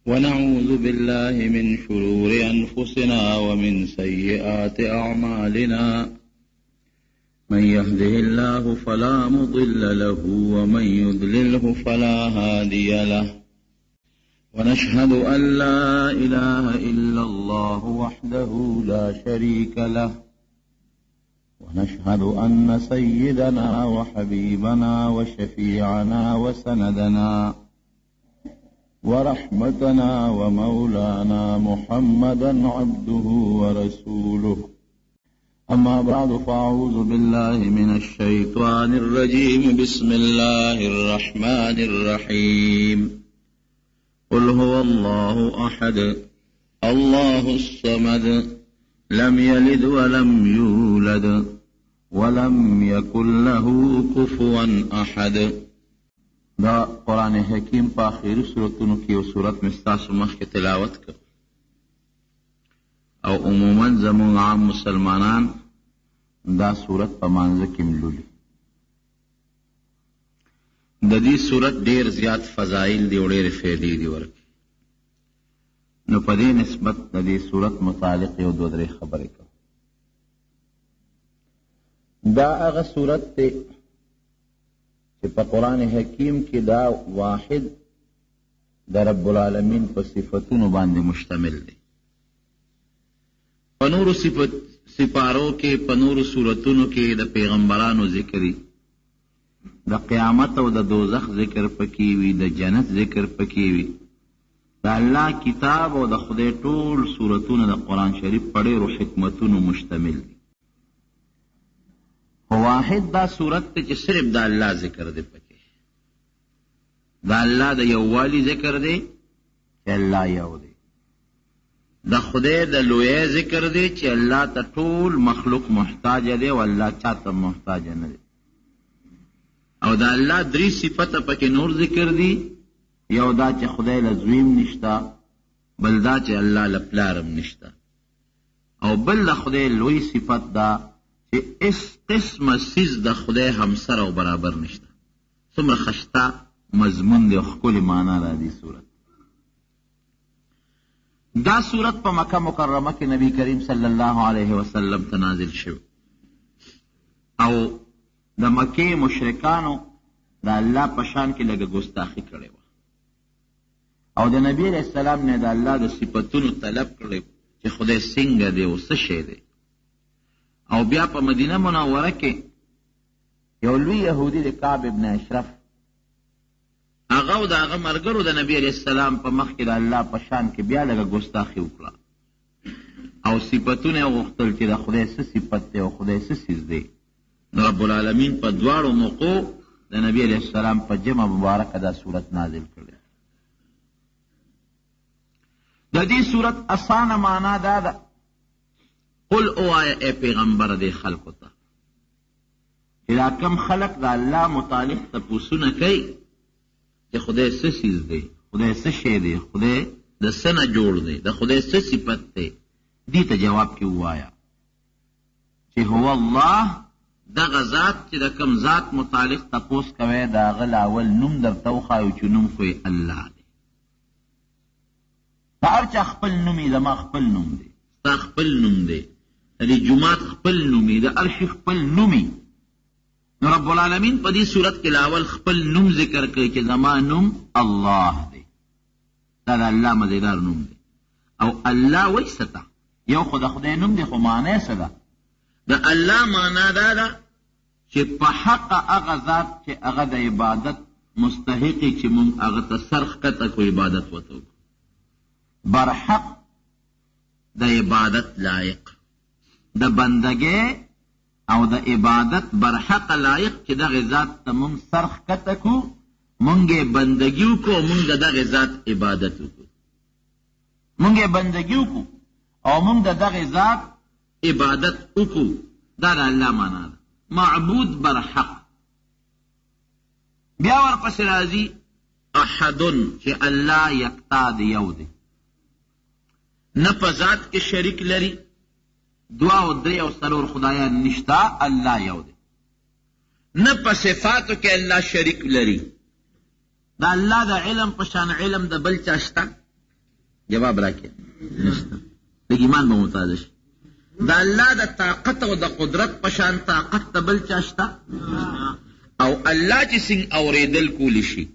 ونعوذ بالله من شرور أنفسنا ومن سيئات أعمالنا. من يهده الله فلا مضل له ومن يضلله فلا هادي له. ونشهد أن لا إله إلا الله وحده لا شريك له، ونشهد أن سيدنا وحبيبنا وشفيعنا وسندنا ورحمتنا ومولانا محمدا عبده ورسوله. أما بعد، فأعوذ بالله من الشيطان الرجيم. بسم الله الرحمن الرحيم. قل هو الله أحد، الله الصمد، لم يلد ولم يولد ولم يكن له كفوا أحد. دا قرآن حکیم په اخیری سورتونو کې یو سورت مې ستاسو مخکې تلاوت کړ، او عموما زموږ عام مسلمانان دا سورت په مانځه کې لولي. د دې سورت ډېر زیات فضایل دي او ډېرې فایدې دي ورکې. نو په دې نسبت د دې سورت متعلق یو دوه درې خبرې کوم. دا هغه سورت دی چې په قرآن حکیم کې دا واحد د رب العالمین په صفتونو باندې مشتمل دی. په نورو سپارو کې، په نورو سورتونو کې د پیغمبرانو ذکر، د قیامت او د دوزخ ذکر پکې وي، د جنت ذکر پکې وي. د الله کتاب او د خدای ټول سورتونه د قرآن شریف په ډېرو حکمتونو مشتمل دي. خو واحد دا سورت دی چې صرف د الله ذکر دی پکې، د الله د یووالي ذکر دی چې الله یو دی، د خدای د لویۍ ذکر دی چې الله ته ټول مخلوق محتاج دی او الله چاته محتاج نه دی، او د الله درې صفته پکې نور ذکر دي. یو دا چې خدای له زوی هم نشته، بل دا چې الله له پلار هم نشته، او بل د خدای لوی صفت دا چې هیڅ قسمه څیز د خدای همسر او برابر نشته. څومره ښایسته مضمون دی او ښکلې معنا ده دې سورت. دا سورت په مکه مکرمه کې نبی کریم صلی الله علیه وسلم ته نازل شوی، او د مکې مشرکانو د الله په شان کې لږه ګستاخي کړې وه، او د نبی علیه السلام نه د الله د صفتونو طلب کړی چې خدای څنګه دی او څه شی دی. او بیا په مدینه منوره کې یو لوی یهودي دی، کعب ابن اشرف، هغه او د هغه ملګرو د نبی علیه السلام په مخ کې د الله په شان کې بیا لږه ګستاخي وکړه، او صفتونه یې وغوښتل چې د خدای څه صفت دی او خدای څه څیز دی. نو رب العالمین په دواړو موقعو د نبی علیه السلام په جمع مبارکه دا سورت نازل کړی. د دې سورت اسانه معنا دا ده، قل ووایه ای پیغمبر دې خلکو ته چې دا کم خلک د الله متعلق تپوسونه کوي چې خدای څه څیز دی، خدای څه شی دی، خدای د څه نه جوړ دی، د خدای څه صفت دی، دې ته جواب کې ووایه چې هو الله، دغه ذات چې د کوم ذات متعلق تپوس کوی د هغه له اول نوم درته وښایو چې نوم خو یې الله دی. د هر چا خپل نوم یې، زما خپل نوم دی، ستا خپل نوم دی، د دې جومات خپل نوم یې، د هر شي خپل نوم یې. نو رب العالمین په دې سورت کې له اول خپل نوم ذکر کوي چې زما نوم الله دی. دا د الله مزیدار نوم دی. او الله وایي څه ته؟ یو خو د خدای نوم دی، خو معنا یې څه ده؟ د الله معنا دا ده چې په حقه هغه ذات چې هغه د عبادت مستحق چې موږ هغه ته سر ښکته کړو، عبادت ورته وکړو، برحق د عبادت لایق، د بندګۍ او د عبادت برحق لایق چې دغه ذات ته موږ سر ښکته کړو، موږ یې بندګي وکړو او موږ د دغه ذات عبادت وکړو. موږ یې بندګي وکړو او موږ د دغه ذات عبادت وکړو. دا د الله معنا ده، معبود برحق. بیا ورپسې راځي احد، چې الله یکتا دی، یو دی، نه په ذات کې شریک لري، دوه او درې او څلور خدایان نشته، الله یو دی. نه په صفاتو کې الله شریک لري. د الله د علم په شان علم د بل چا شته؟ جواب راکړئ. نشته. لږ ایمان به مو تازه شي. د الله د طاقت او د قدرت په شان طاقت د بل چا شته؟ او الله چې څنګه اورېدل کولی شي،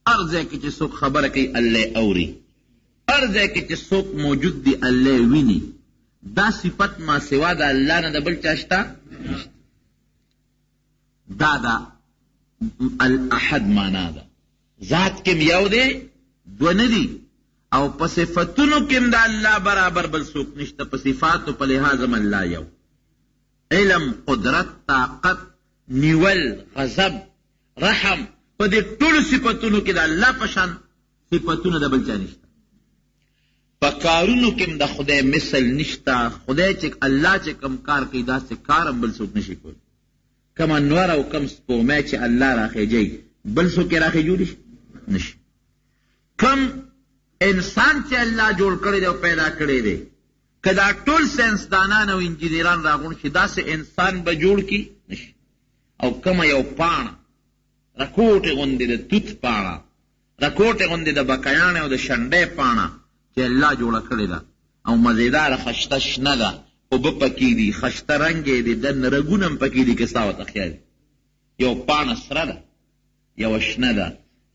هر ځای کې چې څوک خبره کوي الله یې اوري، هر ځای کې چې څوک موجود دي الله یې ویني، دا صفت ما سوا د الله نه د بل چا شته؟ نشته. دا د الاحد معنا ده. ذات کې هم یو دی، دوه نه دي، او په صفتونو کې هم د الله برابر بل څوک نشته، په صفاتو په لحاظ هم الله یو. علم، قدرت، طاقت، نیول، غضب، رحم، په دې ټولو صفتونو کې د الله په شان صفتونه د بل چا نشته. په کارونو کې هم د خدای مثل نشته، خدای چې الله چې کوم کار کوي داسې کار هم بل څوک نشي کولی. کوم انور او کوم سپوږمۍ چې الله راخېژوي بل څوک یې راخېژولی شي؟ نشي. کوم انسان چې الله جوړ کړی دی او پیدا کړی دی، که دا ټول ساینسدانان او انجینران راغونډ شي داسې انسان به جوړ کړي؟ نشي. او کومه یو پاڼه رکوټې غوندې د توت پاڼه، رکوټې غوندې د بکیاڼې او د شنډۍ پاڼه چې الله جوړه کړې ده او مزېداره خشته شنه ده، اوبه پکې دي، خشته رنګ یې دی، دننه رګونه هم پکې دي که ستا ورته خیال وي. یوه پاڼه سره ده، یوه شنه ده،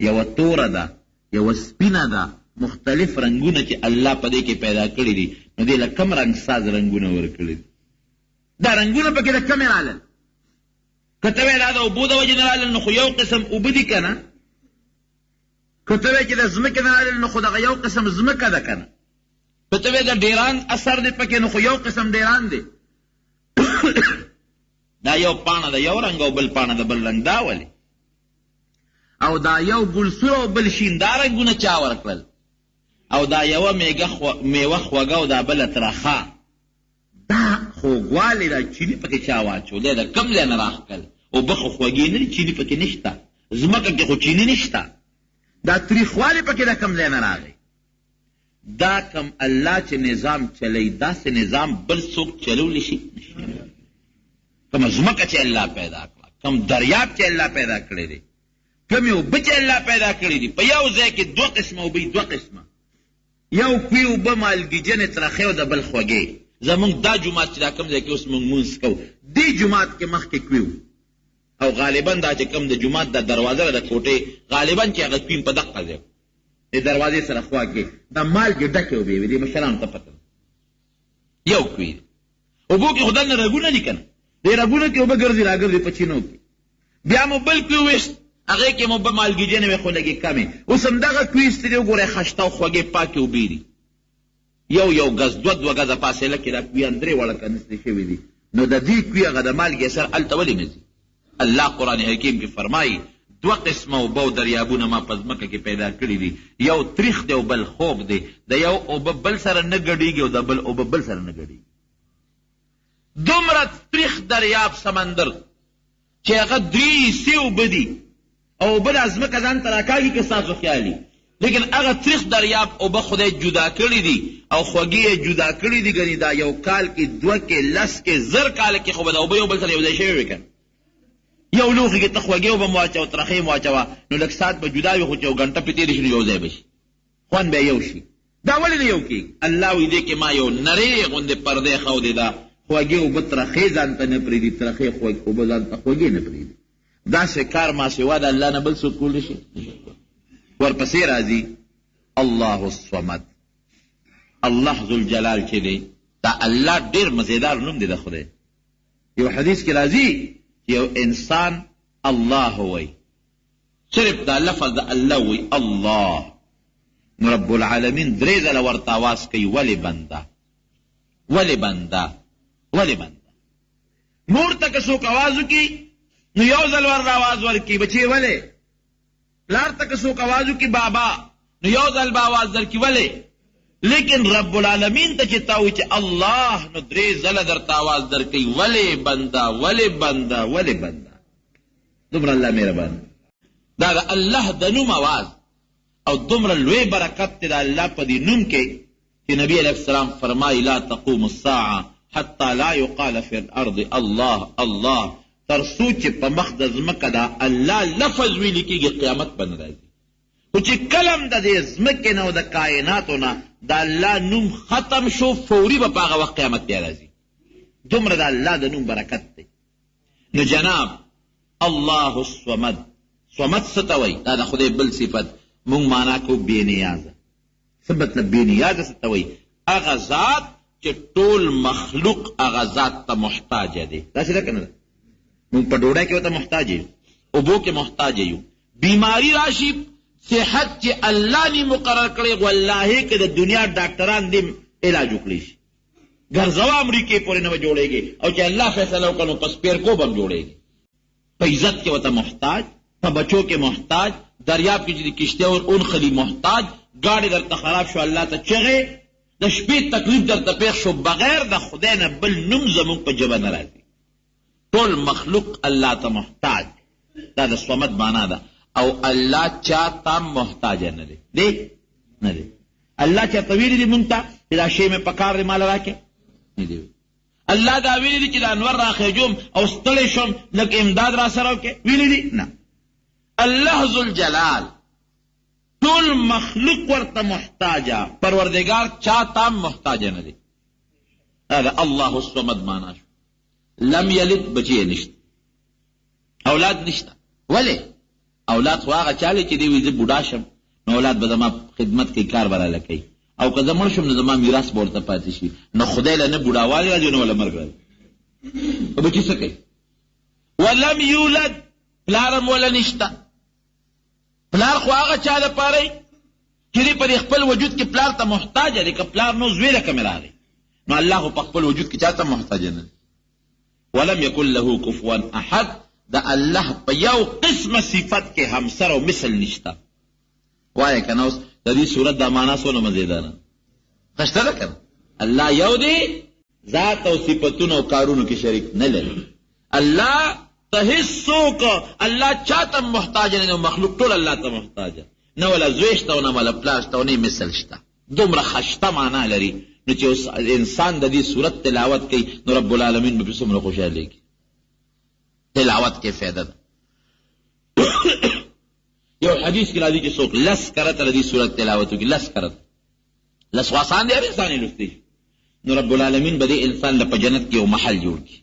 یوه توره ده، یوه سپینه ده، مختلف رنګونه چې الله په دې کې پیدا کړي دي، نو دې له کوم رنګ ساز رنګونه ورکړي دي؟ دا رنګونه پکې د کومې رالل؟ که ته وایې دا د اوبو د وجې نه رالل نو خو یو قسم اوبه دي که نه؟ که ته وایې چې د ځمکې نه رالل نو خو دغه یو قسم ځمکه ده که نه؟ که ته وایې د ډیران اثر دی پکې نو خو یو قسم ډیران دی. دا یو پاڼه د یو رنګ او بل پاڼه د بل رنګ، دا ولې؟ او دا یو ګل سور او بل شین، دا رنګونه چا ورکړل؟ او دا یوه میوه خوږه او دا بله ترخه، دا خوږوالی دا چیني پکې چا واچو؟ دی د کوم ځای نه راښکل؟ اوبه خو خوږې نه دي، چیني پکې نشته، ځمکه کې خو چیني نشته، دا تریخوالی پکې د کوم ځای نه راغی؟ دا کوم الله چې نظام چلوي داسې نظام بل څوک چلولی شي؟ کومه ځمکه چې الله پیدا کړه، کوم دریاب چې الله پیدا کړی دی، کومې اوبه چې الله پیدا کړې دي، په یو ځای کې دوه قسمه اوبه، دوه قسمه، یو کوی اوبه مالګیجنې ترخې او د بل خوږې. زمونږ دا جومات چې دا کوم ځای کې اوس مونږ مونځ کوو، دې جومات کې مخکې کوی وو، او غالبا دا چې کوم د جومات دا دروازه ده د کوټې، غالبا چې هغه کوی په دقه ځای د دروازې سره خوا کې د مالګې ډکې اوبه وې، دې مشرانو ته پته ده. یو کوی دی، اوبو کې خو دننه رګونه دي که نه، دې رګونو کې اوبه ګرځي راګرځي په چینو کې. بیا مو بل کوی وویست، هغې کې مو اوبه مالګیجنې وې خو لږې کمې. اوس همدغه کوی ایستې دي، وګورئ خشته او خوږې پاکې اوبې دي، یو یو ګز دوه دوه ګزه فاصله کې دا کویان درې واړه کنستې شوي دي. نو د دې کوی هغه د مالګې اثر هلته ولې نه ځي؟ الله قرآن حکیم کې فرمایي، دوه قسمه اوبه او دریابونه ما په ځمکه کې پیدا کړي دي، یو تریخ دی او بل خوږ دی، د یو اوبه بل سره نه ګډېږي او د بل اوبه بل سره نه ګډېږي. دومره تریخ دریاب سمندر چې هغه درې حصې اوبه دي او اوبه دا ځمکه ځان ته راکاږي که ستاسو خیال وي، لیکن هغه تریخ دریاب اوبه خدای جدا کړي دي او خوږې یې جدا کړي دي، ګنې دا یو کال کې دوه کې لس کې زر کاله کې خو به دا اوبه یو بل سره یو ځای شوې وي که نه؟ یو لوښي کې ته خوږې اوبه هم واچوه ترخې هم واچوه نو لږ ساعت به جدا وي، خو چې یو ګنټه پرې تېره شي نو یو ځای به شي، خوند به یې یو شي. دا ولې نه یو کېږي؟ الله وایي دې کې ما یو نرۍ غوندې پرده اېښودې ده، خوږې اوبه ترخې ځان ته نه پرېږدي، ترخې اوبه ځان ته خوږې نه پرېږدي. داسې کار ما سوا د الله نه بل څوک کولی شي؟ ورپسې راځي الله الصمد، الله ذوالجلال چې دی دا الله ډېر مزېدار نوم دی د خدای. یو حدیث کې راځي چې یو انسان الله وایي، صرف دا لفظ د الله وایي الله، نو رب العالمین درې ځله ورته اواز کوي، ولې بنده، ولې بنده، ولې بنده. مور ته که څوک اواز وکړي نو یو ځل ورله اواز ورکړي، بچې ولې؟ پلار ته که څوک اواز وکړي بابا نو یو ځل به اواز درکړي، ولې؟ لیکن رب العالمین ته چې تا وایي چې الله نو درې ځله درته اواز درکوي، ولې بنده، ولې بنده، ولې بنده. دومره الله مهربان. دا د الله د نوم اواز او دومره لوی برکت دی د الله په دې نوم کې چې نبی علیه السلام فرمایي لا تقوم الساعة حتی لا یقال فی الارض الله الله، تر څو چې په مخ د ځمکه دا الله لفظ ویل کېږي قیامت به نه راځي. خو چې کله هم د دې ځمکې نه او د کایناتو نه د الله نوم ختم شو، فوري به په هغه وخت قیامت بیا راځي. دومره د الله د نوم برکت دی. نو جناب الله الصمد، صمد څه ته وایي؟ دا د خدای بل صفت، موږ معنا کوو بې نیازه. څه مطلب بې نیازه څه ته وایي؟ هغه ذات چې ټول مخلوق هغه ذات ته محتاج دی. داسې ده که نه ده؟ موږ په ډوډۍ کې ورته محتاج یو، اوبو کې محتاج یو، بیماری راشي صحت چې الله نی مقرر کړی، والله که د دنیا ډاکټران دې علاج وکړي شي، ګرځوه امریکې پورې نه به جوړېږي، او چې الله فیصله وکړه نو په سپېرکو به هم جوړېږي. په عزت کې ورته محتاج، په بچو کې محتاج، دریاب کې چې د کشتۍ ور ونښلي محتاج، ګاډی درته خراب شو الله ته چغې، د شپې تکلیف درته پېښ شو، بغیر د خدای نه بل نوم زموږ په ژبه نه راځي. ټول مخلوق الله ته محتاج، دا د صمد معنا ده، او الله چا ته محتاج نه دی، دی نه دی. الله چا ته ویلي دي مونږ ته چې دا شی مې پکار دی ماله راکړې؟ نه دی. الله دا ویلي دي چې دا انور راخېجوم او ستړی شوم لږ امداد را سره وکړې؟ ویلي دي؟ نه. الله ذوالجلال ټول مخلوق ورته محتاجه، پروردګار چا ته محتاج نه دی. دا د الله الصمد معنا شو. لم یلد، بچی یې نشته، اولاد نشته. ولې؟ اولاد خو هغه چا دی چې دی وایي زه بوډا شم نو اولاد به زما خدمت کوي، کار به راله کوي، او که زه مړ شم نو زما میراث به ورته پاتې شي. نو خدای له نه بوډاوالی راځي نه وله مرګ راځي، نو بچي څه کوي؟ ولم یولد، پلار هم وله نشته. پلار خو هغه چا دپاره وي چې دی په خپل وجود کې پلار ته محتاج دی، که پلار نو زوی له کومې راغی؟ نو الله خو په خپل وجود کې چا ته محتاج نه دی. ولم یکن له کفوا احد، د الله په یو قسمه صفت کې همسر او مثل نشته. وایه که نه اوس د دې سورت دا معنا څونه مزېداره خشته ده که نه؟ الله یو دی، ذات او صفتونو او کارونو کې شریک نه لري. الله ته هیڅوک، الله چاته محتاج نه دی، مخلوق ټول الله ته محتاج. نه ولا زوی شته او نه ولا پلار شته او نه مثل شته. دومره خشته معنا لري. نو چې اوس انسان د دې سورت تلاوت کوي نو رب العالمین به پرې څومره خوشحالېږي. تلاوت کې فایده ده. یو حدیث کې راځي چې څوک لس کرته د دې سورت تلاوت وکړي، لس کرته، لس خو اسان دی، هر انسان یې لوستی شي، نو رب العالمین به دې انسان له په جنت کې یو محل جوړ کړي.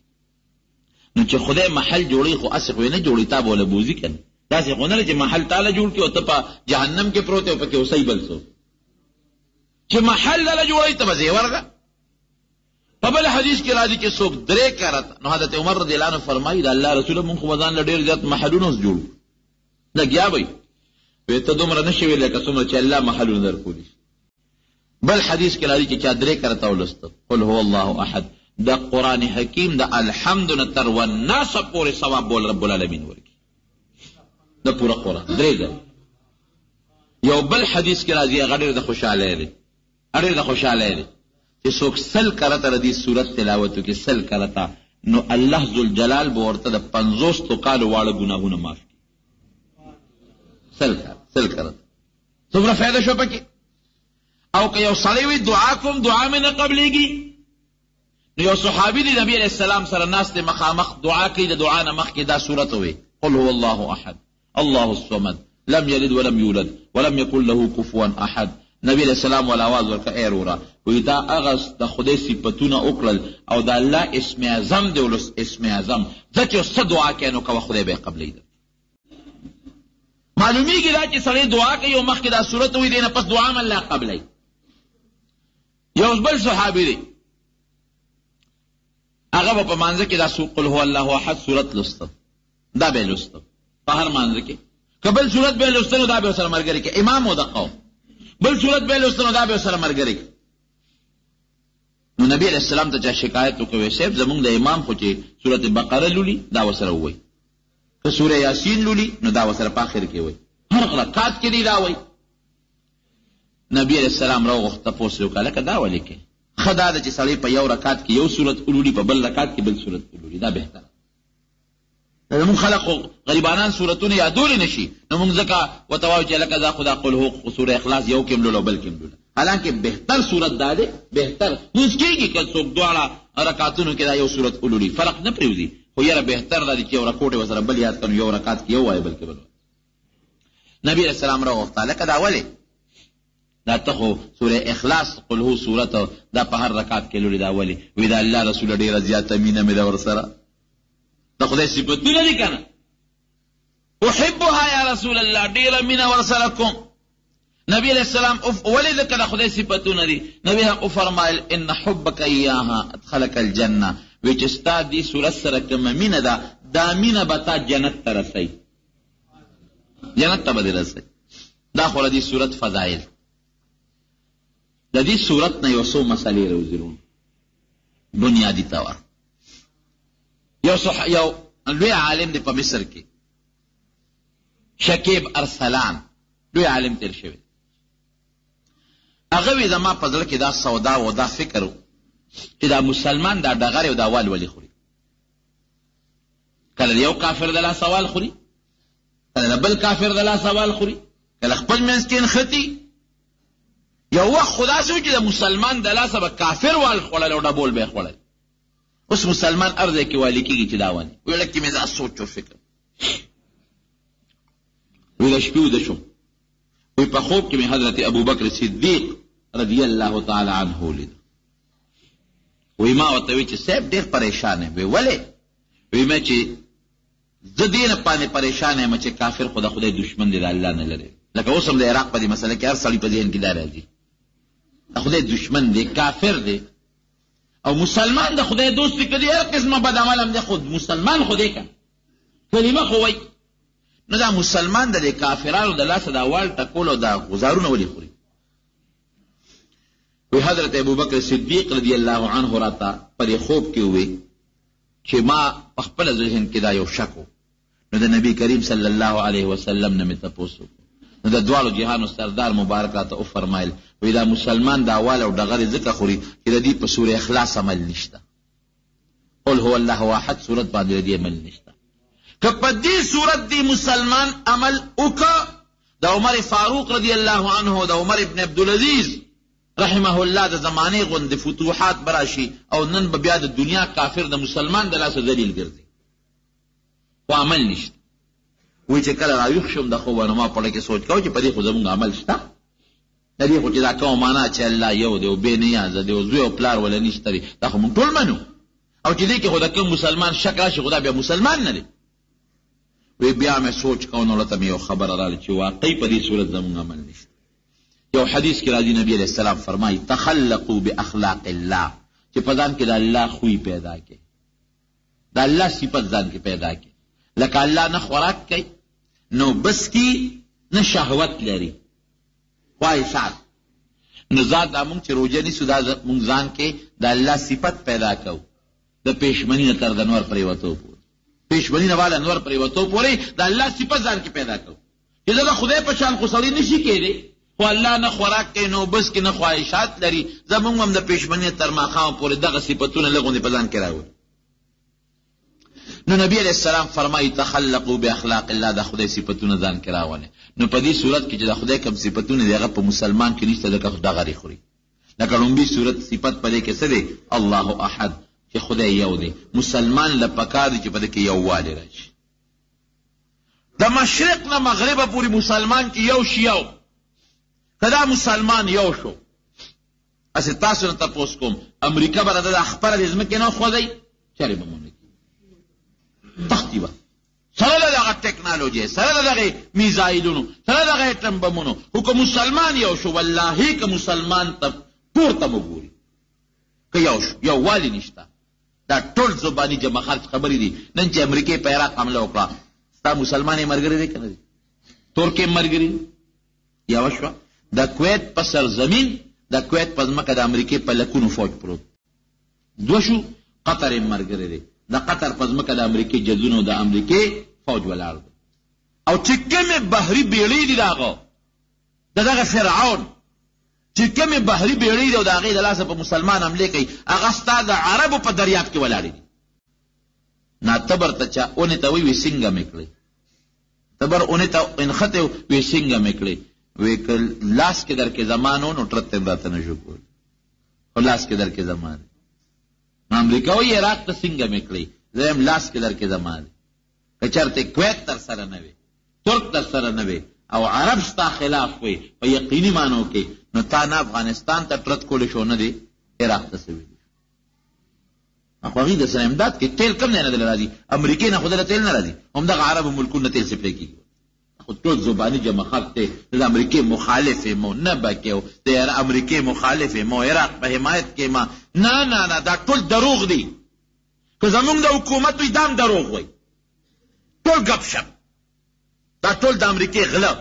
نو چې خدای محل جوړوي خو هسې خو یې نه جوړوي، تا به وله بوځي که نه. داسې خو نه ده چې محل تا له جوړ کړي او ته په جهنم کې پروت یې او پکې اوسئ بل څوک. چې محل دله جوړوي ته به زیور ده. په بل حدیث کې راځي چې څوک درې کرت، نو حضرت عمر رضی الله عنه فرمایي د الله رسول مونږ خو به ځان له ډېر زیات محلونه اوس جوړ لګیا به وي، ته دومره نه شې ویلی لکه څومره چې الله محلونه درکولی شي. بل حدیث کې راځي چې چا درې کرته ولوسته قل هو الله احد، د قرآن حکیم د الحمد نه تر والناس پورې ثواب بول رب العالمین ورکړي، د پوره قرآن درې ځل. یو بل حدیث کې راځي هغه ډېر د خوشحالۍ دی، ډېر د خوشحالۍ دی چې څوک سل کرته د دې سورت تلاوت وکړي، سل کرته، نو الله ذوالجلال به ورته د پنځوستو کالو واړه ګناهونه معاف کړي. سل کرته، سل کرته څومره فایده شو پکې. او که یو سړی وي دعا کوم دعا مې نه قبلېږي، نو یو صحابي دی نبی علیه السلام سره ناست دی مخامخ دعا کوي، د دعا نه مخکې دا سورت ووایي قل هو الله احد الله الصمد لم یلد ولم یولد ولم یکن له کفوا احد. نبی علیه السلام ولا आवाज ورکړ ای روره، وایي دا هغه د خدای صفتونه وکړل او د الله اسم اعظم دی ولوست، اسم اعظم ځه چې اوس څه دعا کوې نو کوه، خدای به یې قبلوي درته. معلومیږي دا چې سړی دعا کوي او مخکې دا سورت وایي، دې نه پس دعا هم الله قبلوي. یو بل صحابي دی، هغه به په مانځه کې دا قل هو الله احد سورت لوسته، دا به یې لوسته په هر مانځه کې. که بل سورت به یې لوسته نو دا به سره ملګری کې، امام و د قوم، بل سورت به یې لوسته نو دا به سره ملګری کې. نو نبی علیه السلام ته چا شکایت وکړ، صاحب زمونږ د امام خو چې سورت بقره لولي دا ورسره ووایي، که سوره یاسین لولي نو دا ورسره په آخر کې وایي، هر رکعت کې دی دا وایي. نبی علیه السلام راوغوښت، تپوس یې وکړ، هلکه دا ولې کوې؟ ښه دا ده چې سړی په یو رکعت کې یو سورت ولولي، په بل رکعت کې بل سورت ولولي، دا بهتره ده. زموږ خلک خو غریبانان سورتونه یادولی نه شي، نو موږ ځکه ورته وایو چې هلکه دا خو دا قل هو سوره اخلاص یو کې هم لوله او بل کې هم لوله، حالانکه بهتر سورت دا دی، بهتر لمونځ کېږي که څوک دواړه رکعتونو کې دا یو سورت ولولي، فرق نه پرېوځي، خو یاره بهتر دا دی چې یو رکوټ یې ورسره بل یاد کړي، یو رکعت کې یو وایي بل کې بل وایي. نبی علیه السلام راوغوښته، هلکه دا ولې؟ دا ته خو سوره اخلاص قل هو سورت دا په هر رکعت کې لولې دا ولې؟ وی د الله رسوله ډېره زیاته مینه مې ده ورسره، د خدای صفتونه دي که نه؟ احبها یا رسول الله، ډېره مینه ورسره کوم. نبی علیه السلام ولې؟ ځکه د خدای صفتونه دي. نبی هم وفرمایل ان حبک ایاها ادخلک الجنه، وی چې ستا دې سورت سره کومه مینه ده دا مینه به تا جنت ته رسوي، جنت ته به دې رسوي. دا خو د دې سورت فضایل. د دې سورت نه یو څو مسلې راوځي وروڼو بنیادي طور. یو یو لوی عالم دی په مصر کې، شکیب ارسلان، لوی عالم تیر شوی. هغه وی زما په زړه کې دا سودا و دا فکر و چې دا مسلمان دا ډغرې او دا وال ولې خوري؟ کله یو کافر د لاسه وال خوري، کله د بل کافر د لاسه وال خوري، کله خپل منځ کې نښتي. یو وخت خو داسې و چې د مسلمان د لاسه به کافر وال خوړل او ډبول به یې خوړل. اوس مسلمان هر ځای کې والي کېږي چې دا ولې؟ ویل کې مې دا سوچ او فکر وی د شپې ویده شوم، وی په خوب کې مې حضرت ابوبکر صدیق رضی الله تعالی عنه ولید. وی ما ورته وی چې صاحب ډېر پریشان یم. وی ولې؟ وی مې چې زه دې نه باندې پریشان یم چې کافر خو د خدای دشمن دی، د الله نه لري. لکه اوس هم د عراق په دې مسله کې هر سړي په ذهن کې دا راځي، د خدای دشمن دی، کافر دی، او مسلمان د خدای دوست دی، که دی هر قسمه بد عمل هم دی خو مسلمان خو دی که کلمه خو وایي. نو دا مسلمان د دې کافرانو د لاسه دا وال ټکول او دا غزارونه ولې خوري؟ وی حضرت ابوبکر صدیق رضی الله عنه راته په دې خوب کې ووی چې ما په خپل ذهن کې دا یو شک و، نو د نبی کریم صلی الله علیه وسلم نه مې تپوس وکړو، نو د دواړو جهانو سردار مبارک راته وفرمایل، وایي دا مسلمان دا وال او ډغرې ځکه خوري چې د دې په سوره اخلاص عمل نشته، قل هو الله احد سورت باندې د دې عمل نشته. که په دې سورت دې مسلمان عمل وکړ، د عمر فاروق رضی الله عنه، د عمر ابن عبدالعزیز رحمه الله د زمانې غوندې فتوحات به راشي او نن به بیا د دنیا کافر د مسلمان د لاسه ذلیل ګرځي، خو عمل نشته. وایي چې کله راویښ شوم د خوبه نو ما په زړه کې سوچ کاوه چې په دې خو زموږ عمل شته، د دې خو چې دا کومه معنا چې الله یو دی او بې نیازه دی او زوی او پلار وله نشته دی، دا خو موږ ټول منو، او چې دې کې خو د کوم مسلمان شک راشي خو دا بیا مسلمان نه دی. وی بیا مې سوچ کاوه نو ته مې یو خبره راغله چې واقعي په دې صورت زموږ عمل نشته. یو حدیث کې راځي نبی علیه السلام فرمایي تخلقوا باخلاق الله، چې په ځان کې د الله خوی پیدا کړئ، د الله صفت ځان کې پیدا کړي. لکه الله نه خوراک کوي، نو بس کی، نه شهوت لري، خواهشات. نو ذات دا مونږ چې روژه نیسو دا مونږ ځان کې د الله صفت پیدا کوو، د پېشمني نه تر د نور پرېوتو پورې، پېشمني نه واله نور پرېوتو پورې د الله صفت ځان کې پیدا کوو چې زه د خدای په شان خو سړی نشي کېدی، خو الله نه خوراک کوي، نه اوبه څکي، نه خواهشات لري، زمونږ هم د پېشمني تر ماښامه پورې دغه صفتونه لږ غوندې په ځان کې راولي. نو نبی علیه السلام فرمایي تخلقوا باخلاق الله، د خدای صفتونه ځان کې راولئ. نو په دې صورت کې چې د خدای کوم صفتونه دي هغه په مسلمان کې نشته، ځکه خو ډغرې خوري. لکه ړومبي صورت صفت په دې کې څه دی؟ الله احد، چې خدای یو دی. مسلمان له پکار دي چې په دې کې یووالی راشي. د مشرق نه مغربه پورې مسلمان چې یو شي یو، که دا مسلمان یو شو، هسې تاسو نه تپوس کوم، امریکا به د ده دا خپره د ځمکې نه وخوځوي؟ چېرې به مو نه کېږي، تښتي به سره له دغه ټکنالوژۍ، سره له دغې میزایلونو، سره دغه اټم بمونو. خو که مسلمان یو شو، والله که مسلمان ته پورته مو ګوري، که یو شو، یووالی نشته. دا ټول زباني جمع خرچ خبرې دي. نن چې امریکې په عراق حمله وکړه، ستا مسلمان یې ملګری دی که نه دی؟ ترک یې ملګري دي. یوه شوه. د کویت په سرزمین، د کویت په ځمکه د امریکې په لکونو فوج پروت. دوه شو. قطر یې ملګری دی، د قطر په ځمکه د امریکې جزونه او د امریکې فوج ولاړ دی. او چې کومې بحري بیړۍ دي د هغه د دغه فرعون چې کومې بحري بېړۍ دي او د هغې د لاسه په مسلمان حملې کوي، هغه ستا د عربو په دریاب کې ولاړې دي. نا تبر ته چا اونې ته وایي، وی څنګه مې کړې؟ تبر اونې ته انښتی و، وی څنګه مې کړې؟ وی که لاس کې درکې زما نه و، نو ټرت هم راته نه شو کولی، خو لاس کې درکې زما دی. نو امریکا وایي عراق ته څنګه مې کړې؟ زه وایم لاس کې درکې زما دی. که چېرته کویت در سره نه وي، ترک در سره نه وي، او عرب ستا خلاف وي په یقیني معنو کې، نو تا نه افغانستان ته ټرت کولی شو، نه دې عراق ته څه ویلی شو. خو هغوی در سره امداد کوي. تیل کوم ځای نه دله راځي؟ امریکې نه خو دله تیل نه راځي، همدغه عربو ملکونو نه تیل سپلی کېږي. خو ټول زباني جمع خط دی، زه د امریکې مخالف یم، نه به کې د امریکې مخالف یم، عراق په حمایت کې یم. نه نه نه، دا ټول دروغ دي. که زمونږ د حکومت وي دا هم دروغ وایي، ټول ګپ شپ، دا ټول د امریکې غله.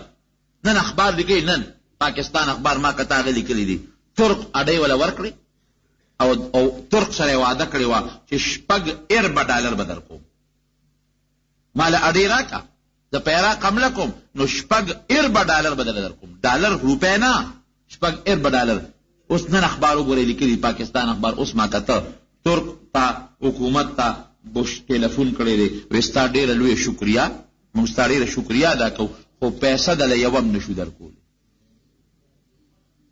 نن اخبار لیکي، نن پاکستان اخبار ما کته، هغه لیکلي دي ترک اډې وله ورکړې او ترک سره یې وعده کړې وه چې 6 اربه ډالر به درکوم، ما له اډې راکړه، زه په عراق حمله کوم نو 6 اربه ډالر به درله درکوم. ډالر، روپۍ نه، 6 اربه ډالر. اوس نن اخبار وګورئ، لیکلي پاکستان اخبار اوس ما کته، ترک ته حکومت ته بوش ټلیفون کړی دی، وایي ستا ډېره لویه شکریه، موږ ستا ډېره شکریه ادا کوو، خو پیسه دله یوه هم نشو درکولی.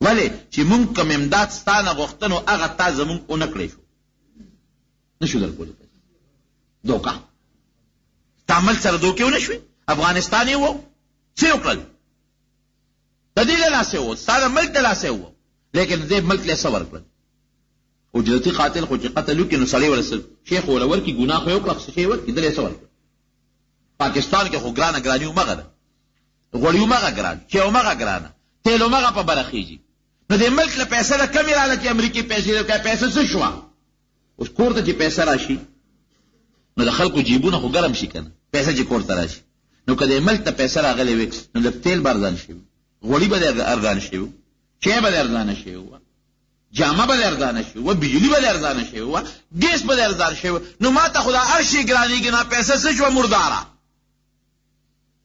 ولې چې موږ کوم امداد ستا نه غوښته نو هغه تا زموږ ونه کړی شو، نشو درکولی پیسه. دوکه ستا ملک سره دوکې ونه شوې. افغانستان یې وو، څه یې وکړل؟ د دې له لاسه یې ووت، ستا د ملک د لاسه یې ووت، لیکن دې ملک له څه ورکړل؟ اجرتي قاتل خو چې قتل وکړي نو سړی ورله شیخ وله ورکړي، ګناه خو یې وکړه، څه شی ورکړي؟ دله یې څه ورکړل؟ پاکستان کې خو ګرانه ګراني همغه ده، غوړي همغه ګران، چای همغه ګرانه، تیل همغه په بره خېږي. نو دې ملک له پیسه د کمې راله چې امریکې پیسې درکړه، پیسه څه شوه؟ اوس کور ته چې پیسه راشي نو د خلکو جیبونه خو ګرم شي که نه؟ پیسه چې کور ته راشي، نو که دې ملک ته پیسه راغلې وي نو لږ تیل به ارزان شوي، غوړي به دې ارزان شوي، چای به دې ارزانه شوي وه، جامه به دې ارزانه شوې وه، بجلي به دې ارزانه شوې وه، ګیس به دې ارزان شوی. نو ما ته خو دا هر شی ګرانېږي، نو پیسه څه شوه؟ مرداره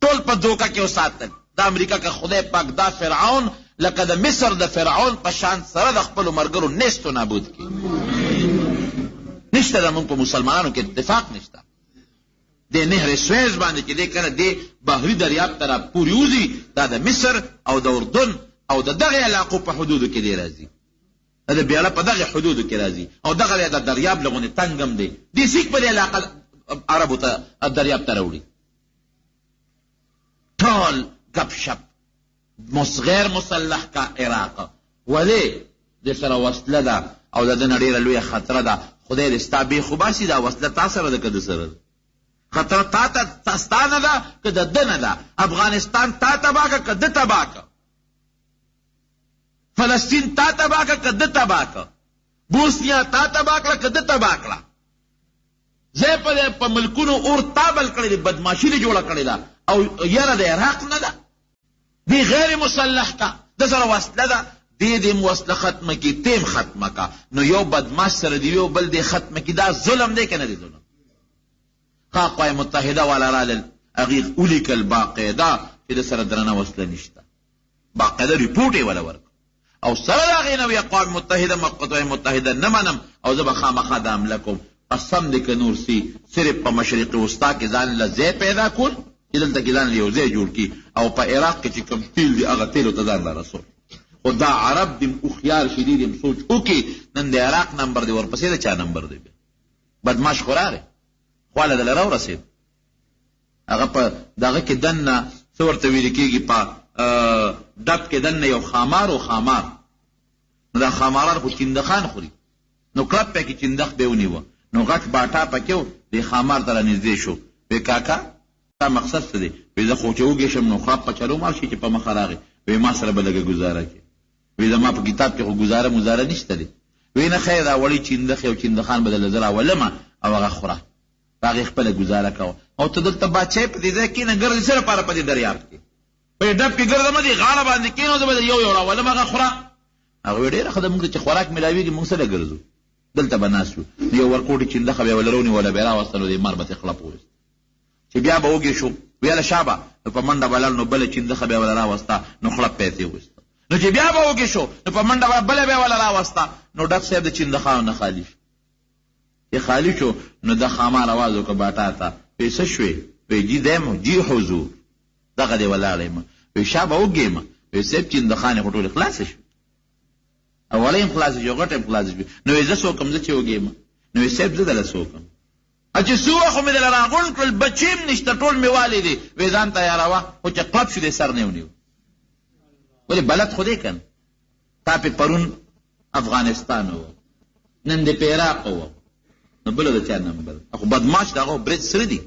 ټول په دوکه کې وساتل د امریکا. که خدای پاک دا فرعون لکه د مصر د فرعون په شان سره د خپلو ملګرو نیست و نابود کړي. نشته، زموږ په مسلمانانو کې اتفاق نشته. د نهر سویز باندې چې دی کله دی بحري دریاب ته را پورې وځي، دا د مصر او د اردن او د دغې علاقو په حدودو کې دی راځي، دا د بیړه په دغې حدودو کې راځي، او دغه د دریاب له غوندې تنګ هم دی. دې سیک په دې علاقه عربو ته دریاب ته راوړي. ټول ګپ شپ. غیر مسلح کا عراق، ولې د سره وسله ده او د ده نه ډېره لویه خطره ده. خدای دې ستا بېخ وباسي. دا وسله تا سره ده که ده سره ده؟ خطره تا ته ستا نه ده که د ده نه ده؟ افغانستان تا تباه که که ده تباه که؟ فلسطین تا تباه که که ده تباه که؟ بوسنیا تا تباه کړه که ده تباه کړه؟ ځای په ځای په ملکونو اور تا بل کړی دی، بدماشي دې جوړه کړې ده، او یره د عراق نه ده. دی غیر مسلح کا، د سره وسله ده. دې دې وسله ختمه کی، تیم ختمه کا. نو یو بدماش سره دی یو بل دې ختمه کی، دا ظلم دی که نه دی ظلم؟ ښه، اقوام متحده والا رالل، هغې ولیکل باقاعده چې د سره درنه وسله نشته، باقاعده رپورټ یې وله ورکړ. او سره د هغې نه وي اقوام متحده اقوام متحده نه منم او زه به خامخا دا حمله کوم. قسم دې که نور سي، صرف په مشرق وسطا کې ځان له ځای پیدا کول چې دلته کې ځان له یو ځای جوړ کړي، او په عراق کې چې کوم تیل دي هغه تیلو ته ځان را رسول. خو دا عرب دې هوښیار شي، دې دې سوچ وکړي. نن د عراق نمبر دی، ورپسې د چا نمبر دی؟ بیا بدماش خو راغی، خواله دله راورسېد. هغه په دغه کې دننه څه ورته ویل کېږي، په ډب کې دننه یو خامار و، خامار. نو دا خاماران خو چیندخان خوري، نو کړپ پکې چیندخ به ونیوه، نو غټ باټا پکې و. دې ښامار ته رانږدې شو، وی کاکا ستا مقصد څه دی؟ وی زه خو چې وږی شم نو خراب په چلوم هر شي چې په مخه راغی. وی ما سره به لږه ګزاره کې. وی زما په کتاب کې خو ګزاره مزاره نشته دی. وی نه خیر، دا وړې چیندخې او چیندخان به درله زه راولم او هغه خوره، په هغې خپله ګزاره کوه. او ته دلته بادشاهي په دې ځای کښېنه، ګرځې څه لپاره په دې دریاب کې، په دې ډب کې ګرځه مه، دې غاړه باندې کښېنه، زه به یو یو راولم هغه خوره. هغه وی ډېره ښه ده، موږ ته چې خوراک ملاویږي موږ څه ګرځو، دلته به ناست یو. نو یو ورکوټي چیندخه به یې ولره ونیوله، به یې راوسته، نو دې مار به ترې خړپ وویست. چې بیا به وږی شو، ویله شابه، نو په منډه به لاړ، نو بله چیندخه به یې وله راوسته، نو خړپ به یې ترې وویسته. نو چې بیا به وږی شو نو په منډه به بله به یې وله راوسته، نو ډب صاحب د چیندخانو نه خالي شو. چې خالي شو نو د ښامار اواز وکړ باټا ته، وی څه شوې؟ وی جي دی مو جي حضور، دغه دی ولاړ یم. وی شابه وږی یم. وی صاحب چیندخانې خو ټولې خلاصې شوې، او وړې هم خلاصې شوې، غټې هم خلاصې شوې. نو وی زه څه وکړم، زه چې وږی یم؟ نو وی صاحب زه دله څه وکړم؟ چې څه وخت مې دله راغونډ کړل، بچي هم نشته، ټول مې والي دي، وې ځان تیاروه، خو چې قلب شو دې سر نه ونیو. ولې بلد خو دی که نه؟ تا پې پرون افغانستان ووه، نن دې پې عراق ووه، نو بله د چا نمبر؟ خو بدماش د هغه برېت سره دي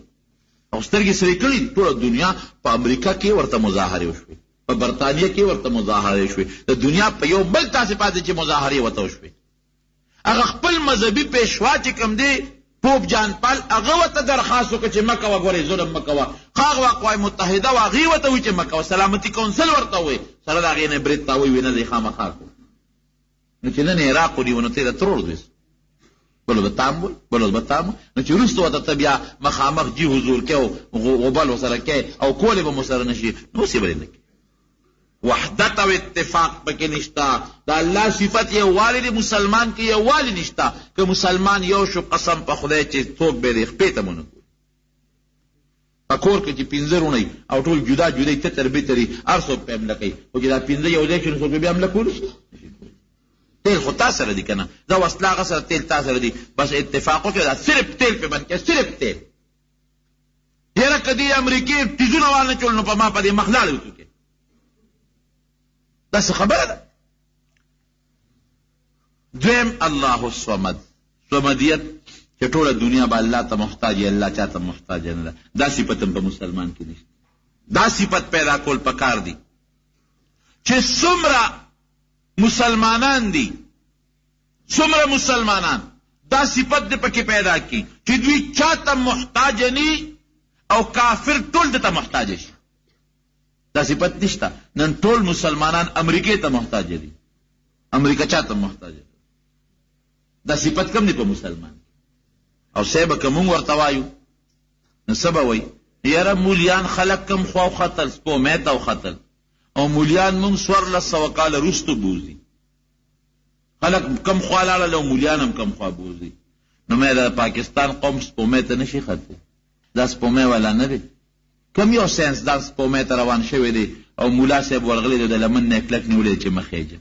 او سترګې سرې کړي دي. ټوله دنیا په امریکا کې ورته مظاهرې وشوې، په برتانیه کې ورته مظاهرې شوې، د دنیا په یو بل تاسې پاتې چې مظاهرې ورته وشوې. هغه خپل مذهبي پېشوا چې کوم دی پوپ جان پال هغه ورته درخواست وکړ چې مه کوه، ګورې ظلم مه کوه. ښه هغه اقوام متحده وه، هغې ورته وویل چې مه کوه، سلامتي کونسل ورته وویل، سره د هغې نه یې برېت تاووي وي نه زه یې خامخا کوم. نو چې نن یې عراق ونیو نو ته یې د ترور زوی سو، بل ورځ به تام وایي، بل ورځ به تام وایي. نو چې وروسته ورته ته بیا مخامخ جي حضور کې او غوبل ورسره کې او کولې به مو سره نه شي، نو اوس یې ولې نه کوې؟ وحدت او اتفاق پکې نشته، د الله صفت یووالی دی، مسلمان کې یووالی نشته. که مسلمان یو شو قسم په خدای چې څوک به دې خپې ته مونږ ګوري. په کور کې چې پنځه وروڼه وي او ټول جدا جدا وي، تتر بتر وي، هر څوک پرې حمله کوي، خو چې دا پنځه یو ځای شي نو څوک به بیا حمله کولی شي؟ تیل خو تا سره دي که نه؟ دا وسله هغه سره، تیل تا سره دي، بس اتفاق وکړه، دا صرف تیل پرې بند کړه، صرف تیل. یاره که دې امریکې تیزونه وانه چول نو په ما په دې مخ لاړې وڅوکې، دا څه خبره ده؟ دویم الله الصمد، صمدیت چې ټوله دنیا به الله ته محتاج، الله چاته محتاج نه ده، دا صفت هم په مسلمان کې نشته. دا صفت پیدا کول پکار دي چې څومره مسلمانان دي، څومره مسلمانان دا صفت دې پکې پیدا کړي چې دوی چاته محتاج نه او کافر ټول دته محتاج شي. دا صفت نشته. نن ټول مسلمانان امریکې ته محتاج دي، امریکا چاته محتاج ده؟ دا صفت کم دی په مسلمان. او صاحب که مونږ ورته وایو نو څه به وایي؟ یاره مولیان خلک کم خوا وختل، سپومې ته وختل، او مولیان مونږ 1400 کاله وروسته بوځي. خلک کم خوا لاړل او مولیان هم کم خوا بوځي. نو مې د پاکستان قوم سپومې ته نشي ختلی، دا سپومې والا نه دی. کوم یو ساینسدان سپومې ته روان شوی دی او مولا صاحب ورغلی دی، د لمن نه یې کلک نیولی چې مه خېژه.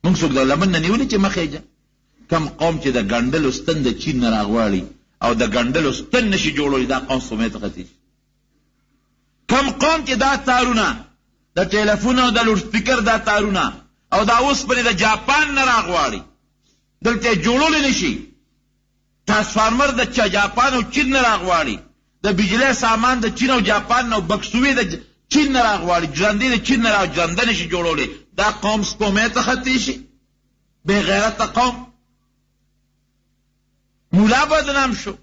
موږ څوک د لمن نه نیولي چې مه خېژه؟ کوم قوم چې د ګنډلو ستن د چین نه راغواړي او د ګنډلو ستن نشي جوړولی، دا قوم سپومې ته ختی شي. کوم قوم چې دا تارونه د ټیلیفون او د لوډسپیکر دا تارونه او دا اوسپنې د جاپان نه راغواړي، دلته یې جوړولی نه شي. ترانسفارمر د جاپان او چین نه راغواړي، د بجلۍ سامان د چین او جاپان نه او بکسوې د چین نه راغواړي، ژرندې د چین نه را ژرنده نه شي جوړولی، دا قوم سپومې ته ختی شي. بې غیرته قوم. مولا بدنام شو.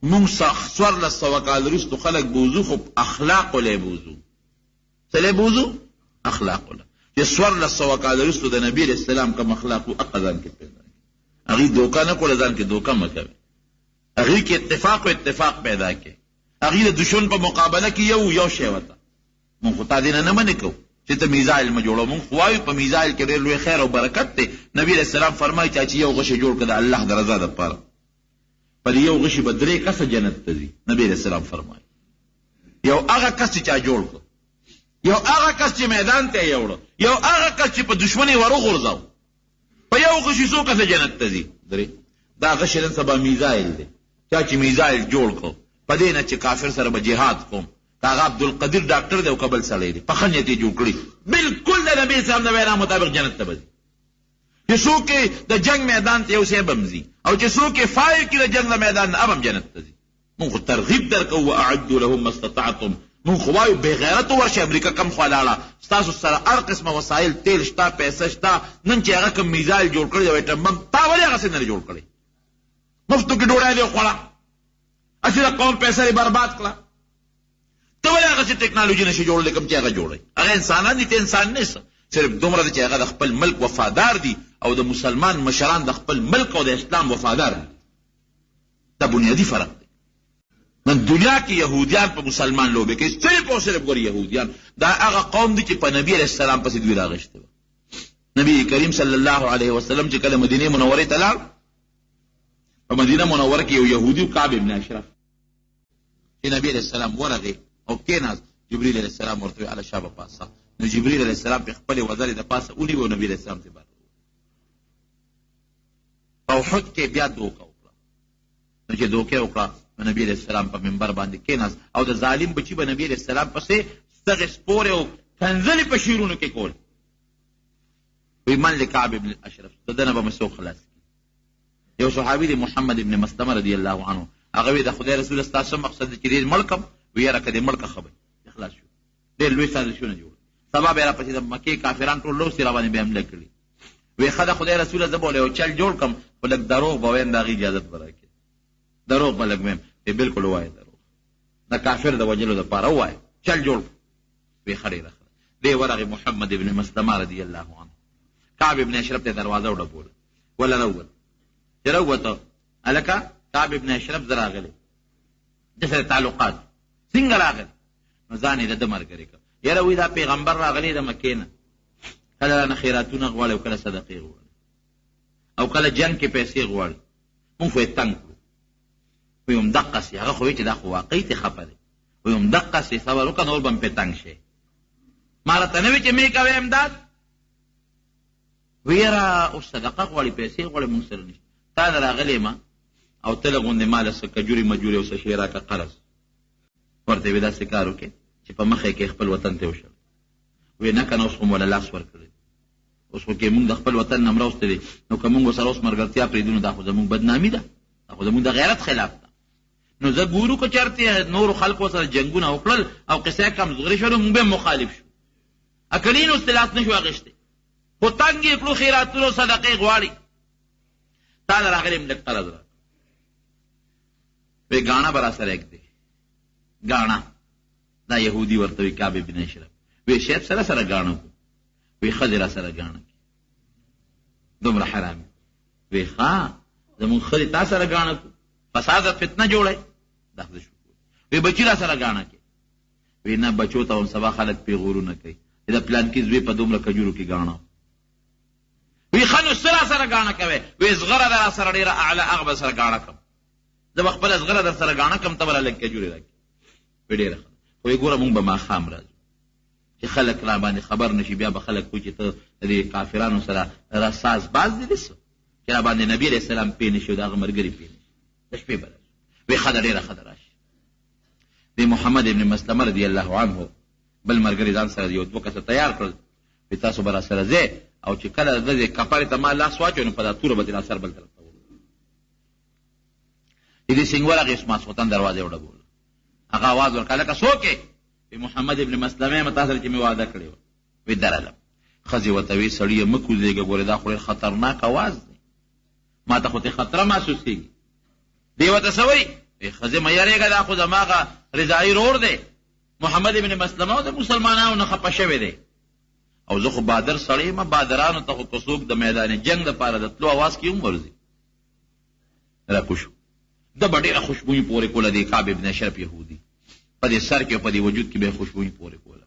مونږ 1400 کاله وروسته خلک بوځو، خو اخلاقو له بوځو. څه له بوځو؟ اخلاقو له. چې 1400 کاله وروسته د نبي علیه السلام کوم اخلاق وو، هغه ځان کې پیدا کړي. هغوی دوکه نه کوله، ځان کې دوکه مه کوئ. هغوی کې اتفاق او اتفاق پیدا کړي. هغوی د دښمن په مقابله کې یو یو شی ورته. مونږ خو تا دې نه نه منع کوو چې ته میزایل مه جوړوه، مونږ خو وایو په میزایل کې ډېر لوی خیر او برکت دی. نبي علیه السلام فرمایي چا چې یو غشی جوړ کړ د الله د رضا دپاره، په دې یو غشي به درې کسه جنت ته ځي. نبي علیه السلام فرمایي یو هغه کس چې چا جوړ کړ، یو هغه کس چې میدان ته یې یوړ، یو هغه کس چې په دښمن یې وروغورځاو. په یو غشي څو کسه جنت ته ځي؟ درې. دا غشی نن سبا میزایل دی. چا چې میزایل جوړ کړ په دې نه چې کافر سره به جهاد کوم، که هغه عبدالقدیر ډاکټر دی او که بل سړی دی، په ښه نیت یې جوړ کړي، بالکل د نبي اسلام د وینا مطابق جنت ته به ځي. چې څوک یې د جنګ میدان ته یوسي به هم ځي، او چې څوک یې فایر کړي د جنګ له میدان نه هغه هم جنت ته ځي. مونږ خو ترغیب درکوو، واعدوا لهم ما استطعتم. مونږ خو وایو بې غیرتو ورشئ، امریکا کم خوا لاړه، ستاسو سره هر قسمه وسایل، تیل شته، پیسه شته، نن چې هغه کوم میزایل جوړ کړی دی او اټم بم، تا ولې هغسې نه دی جوړ کړی؟ مفتو کې ډوډۍ دې وخوړه، هسې د قوم پیسه دې برباد کړه. ته ولې هغسې ټکنالوژي نشې جوړولی کوم چې هغه جوړوي؟ هغه انسانان دي، ته انسان نه یې. صرف دومره ده چې هغه د خپل ملک وفادار دي او د مسلمان مشران د خپل ملک او د اسلام وفادار دي. دا بنیادي فرق دی. نن دنیا کې یهودیان په مسلمان لوبې کوي، صرف او صرف ګوري یهودیان دا هغه قوم دي چې په نبی علیه السلام پسې دوی راغشتي وه. نبی کریم صلی الله علیه وسلم چې کله مدینې منورې ته لاړ، په مدینه منوره کې یو یهودي کعب ابن اشرف، چې نبی علیه السلام ورغی او کېناست، جبریل علیه السلام ورته وویل هله شابه پاڅه. نو جبریل علیه السلام پې خپلې وزرې د پاسه ونیوې او نبی علیه السلام ترې بهر ووت. په احد کې بیا دوکه وکړه. نو چې دوکه وکړه، نو نبي علیه السلام په منبر باندې کېناست او د ظالم بچي به نبي علیه السلام پسې ستغې سپورې او کنځلې په شعرونو کې کول. وی من لکعب ابن الاشرف، د ده نه به مې څوک خلاص کړي؟ یو صحابي دی محمد ابن مسلمه رضی الله عنه، هغه وی د خدای رسول ستا څه مقصد دی چې دې مړ کړم؟ وی یاره که دې مړ کړه ښه به وي. خلاص شو. ډېر لوی سازشونه جوړ. سبا به راپسې د مکې کافران ټول لوسي را باندې به حمله کړي. وی ښه د خدای رسوله زه به یو چل جوړ کړم، خو لږ دروغ به وایم، د هغې اجازت به راکړې. دروغ به لږ وایم. وی بالکل ووایه دروغ، د کافر د وژلو دپاره ووایه، چل جوړ کړه. وی ښه ډېره ښه. دی ورغی محمد ابن مسلمه رضی الله عنه، کعب ابن اشرف ته دروازه وډبوله، وله راووت. چې راووته، هلکه کعب ابن اشرف زه راغلی، ده سره تعلقات څنګه راغلی؟ نو ځان یې د ده ملګری کړ. یاره وایي دا پیغمبر راغلی د مکې نه، کله رانه خیراتونه غواړي او کله صدقې غواړي او کله جنګ کې پیسې غواړي، موږ خو یې تنګ کړو. وایي همدقسې هغه خو وایي چې دا خو واقعي ترې خفه دی. وایي همدقسې صبر وکړه، نور به هم پرې تنګ شې. ما راته نه وي چې مې کوې امداد. وایي یاره اوس صدقه غواړي، پیسې غواړي، موږ سره نشته. تا له راغلی یم او ته له غوندې ما له څه کجورې مجورې او څه شی راکړه قرض. ورته وی داسې کار وکړي چې په مخه کې خپل وطن ته وشړي. وی نه کنه، اوس خو مو له لاس ورکړی، اوس خو کې موږ د خپل وطن نه مرسته دي، نو که موږ سره اوس ملګرتیا پرېږدو نو دا خو زموږ بدنامي ده، دا خو زموږ د غیرت خلاف ده. نو زه ګورو که چېرته نورو خلکو سره جنګونه وکړل او قصه کمزورې شوه، نو موږ به مخالف شو. اکلین اوس لاس نه شو اخیستی، خو تنګ یې کړو، خیراتونو صدقې غواړي. تا له راغلی یم، لږ قرض راکړه. وی ګاڼه به راسره ږدې، ګاڼه. دا یهودي ورته وی کعب بن اشرف، وی شیب سره سره ګاڼه کو. وی ښځې را سره ګاڼه کړي، دومره حرامي. وی ښه، زموږ ښځې تا سره ګاڼه کو، فساد فتنه جوړی دا خو شو. وی بچي را سره ګاڼه کې. وی نه، بچو ته هم سبا خلک پیغورونه کوي چې د پلانکي زوی په دومره کجورو کې ګاڼه. وی ښه، نو څه را سره ګاڼه کوې؟ وی زغره ده را سره ډېره اعلی، هغه به سره ګاڼه کړم، زه به خپله زغره در سره ګاڼه کړم، ته به را لږ کجورې راکړې. وی ډېره ښه، خو یې ګوره مونږ به ماښام راځو چې خلک را باندې خبر نه شي، بیا به خلک وایي چې ته د دې کافرانو سره را ساز باز دي، څه چې را باندې نبي علیه السلام پوه نه شي او د هغه ملګري پوه نه شي، د شپې به راځو. وی ښه ده، ډېره ښه ده، راشي. د محمد ابن مسلمه رضی الله عنه بل ملګري ځان سره یو دوه کسه تیار کړل، وی تاسو به راسره ځئ او چې کله د دې کپرې ته ما لاس واچو نو په دا توره به دې سر بل طرف ته وړو. دې څنګه ورغی، اوس ماسخوتن دروازه وډبوله، هغه اواز ورکړ، لکه څوک یې؟ وی محمد ابن مسلمه یم، تا سره چې مې وعده کړې وه. وی درلم. ښځې ورته وی سړیه مه کوزېږه، ګورې دا خو ډېر خطرناک اواز دی، ما ته خو ترې خطره محسوسېږي. دی ورته څه وایي؟ وی ښځې مه یېرېږه، دا خو زما هغه رضاعي رور دی محمد ابن مسلمه او د مسلمانانو نه خپه شوی دی، او زه خو بادر سړی یم، بادرانو ته خو که څوک د میدان جنګ دپاره د تلو اواز کوي هم ورځي. راکوشو ده به ډېره خوشبويي پورې کوله، دې کعب ابن اشرف یهودي په دې سر کې او په دې وجود کې به یې خوشبويي پورې کوله.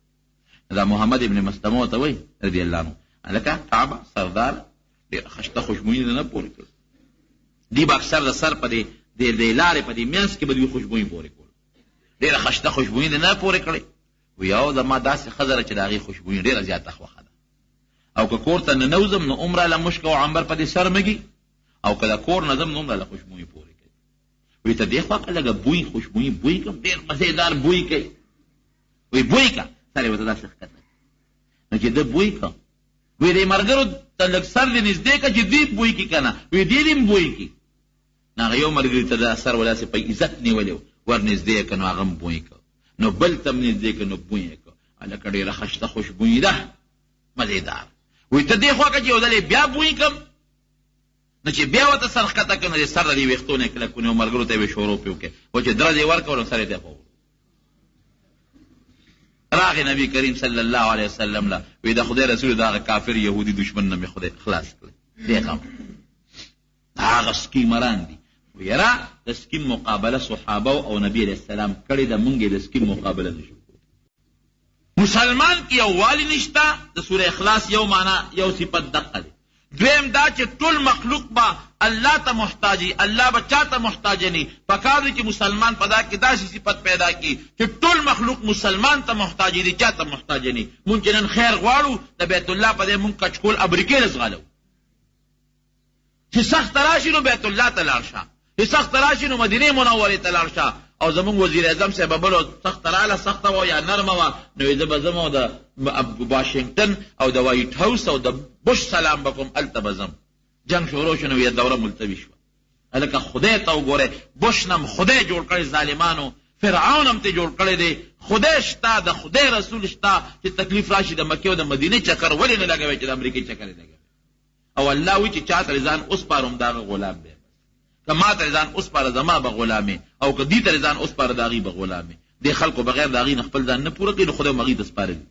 دا محمد ابن مسلمه ورته وایي رضی الله عنه، هلکه کعبه سردار ډېره خشته خوشبويي نه پورې کړه. دی به اکثر د سر په دې د لارې په دې منځ کې به دوی خوشبويي پورې کوله، ډېره خشته خوشبويي نه پورې کړې. وی او زما داسې ښځه ده چې د هغې خوشبويي ډېره زیاته خوښه ده، او که کور ته ننوځم نو هم راله مشک او عنبر په دې سر مږي، او که د کور نه ځم نو هم راله خوشبويي پورې کوي. وی ته دې خوا که لږه بوی خوشبويي بوی کوم، ډېر مزېدار بوی کوي. وی بوی که، سر یې ورته داسې ښکته، نو چې ده بوی که، وی دې ملګرو ته لږ سر دې نږدې که چې دوی بوی کړي که نه، وی دې دې هم بوی کړي. نو هغه یو ملګري ته دا سر ولاسې په عزت نیولی و، ور نږدې یې که نو هغه هم بوی که، نو بل ته هم نږدې که نو بوی یې که، هلکه ډېره خشته خوشبويي ده مزېدار. وی ته دې خوا که چې یو ځل یې بیا بوی کړم، نو چې بیا ورته سر ښکته کړ نو د سر د دې ویښتو نه یې کلک ونیو، ملګرو ته یې شروع پرې وکړې، خو چې درز یې ورکړ نو سر یې ته خو راغی نبی کریم صلی الله علیه وسلم له، وی د خدای رسول دا کافر یهودي دشمن نه مې خدای خلاص کړ. دې غم هغه سکیمران دي. یاره د سکیم مقابله صحابه او نبی علیه السلام کړې ده، مونږ یې د سکیم مقابله نشو. مسلمان کې یووالی نشته، د سوره اخلاص یو معنا یو صفت دقه دی. دویم دا چې ټول مخلوق به الله ته محتاج وي، الله به چا ته محتاج نه وي. پکار دی چې مسلمان په دا کې داسې صفت پیدا کړي چې ټول مخلوق مسلمان ته محتاج دي، چا ته محتاج نه وي. مونږ چې نن خیر غواړو د بیت الله په ځای مونږ کچکول امریکې له ځغلوو، چې سخته راشي نو بیت الله ته لاړ شه. چې سخته راشي نو مدینې منورې ته لاړ شه. او زمونږ وزیراعظم صاحب به بل سخته راله، سخته وه یا نرمه وه، نو وایي زه به ځم او د واشنګټن او د وایټ هاوس او د بوش سلام به کوم، هلته به ځم. جنګ شروع شو نو وایي دوره ملتوي شوه. هلکه خدای ته وګوره، بوش نه هم خدای جوړ کړی ظالمانو، فرعون هم ترې جوړ کړی دی. خدای شته، د خدای رسول شته، چې تکلیف راشي د مکې او د مدینې چکر ولې نه لګوې چې د امریکې چکر یې لګوې؟ او الله وایي چې چا ته ځان وسپاره هم د هغه غلام دی. که ما ته ځان وسپاره زما به غلام یې، او که دوی ته ځان وسپاره د هغوی به غلام یې. دې خلکو بغیر د هغوی نه خپل ځان نه پوره کوي، نو خدای هم هغوی ته سپارلي.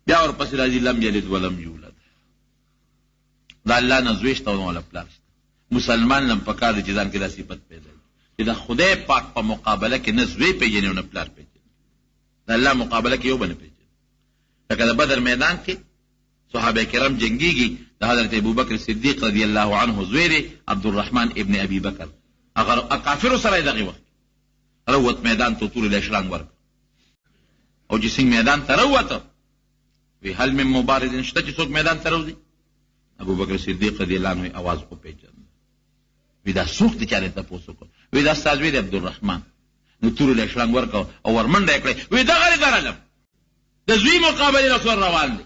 بیا ورپسې راځي لم یلد ولم یولد. د الله نه زوی شته او نه ولا پلار شته. مسلمان لم پکار دی چې ځان کې دا صفت پیدا کړي چې د خدای پاک په مقابله کې نه زوی پېژني او نه پلار پېژني. د الله مقابله کې یو به نه پېژني. لکه د بدر میدان کې صحابه کرام جنګیږي، د حضرت ابوبکر صدیق رضی الله عنه زوی دی عبدالرحمن ابن ابي بکر، هغه کافرو سره دغه وخت روت میدان ته، تورې له شړنګ ورکړ او چې څنګه میدان ته راووته وی هل من مبارزین، شته چې څوک میدان ته راوځي؟ ابوبکر صدیق رضی الله عنه اواز وپېژند، وی دا څوک دی؟ چا له تپوس وکړ، وی دا ستا زوی دی عبدالرحمن. نو تورې له شړنګ ورکړ او ورمنډه یې کړې، وی دغه دی درلم د زوی مقابلې له سره روان دی.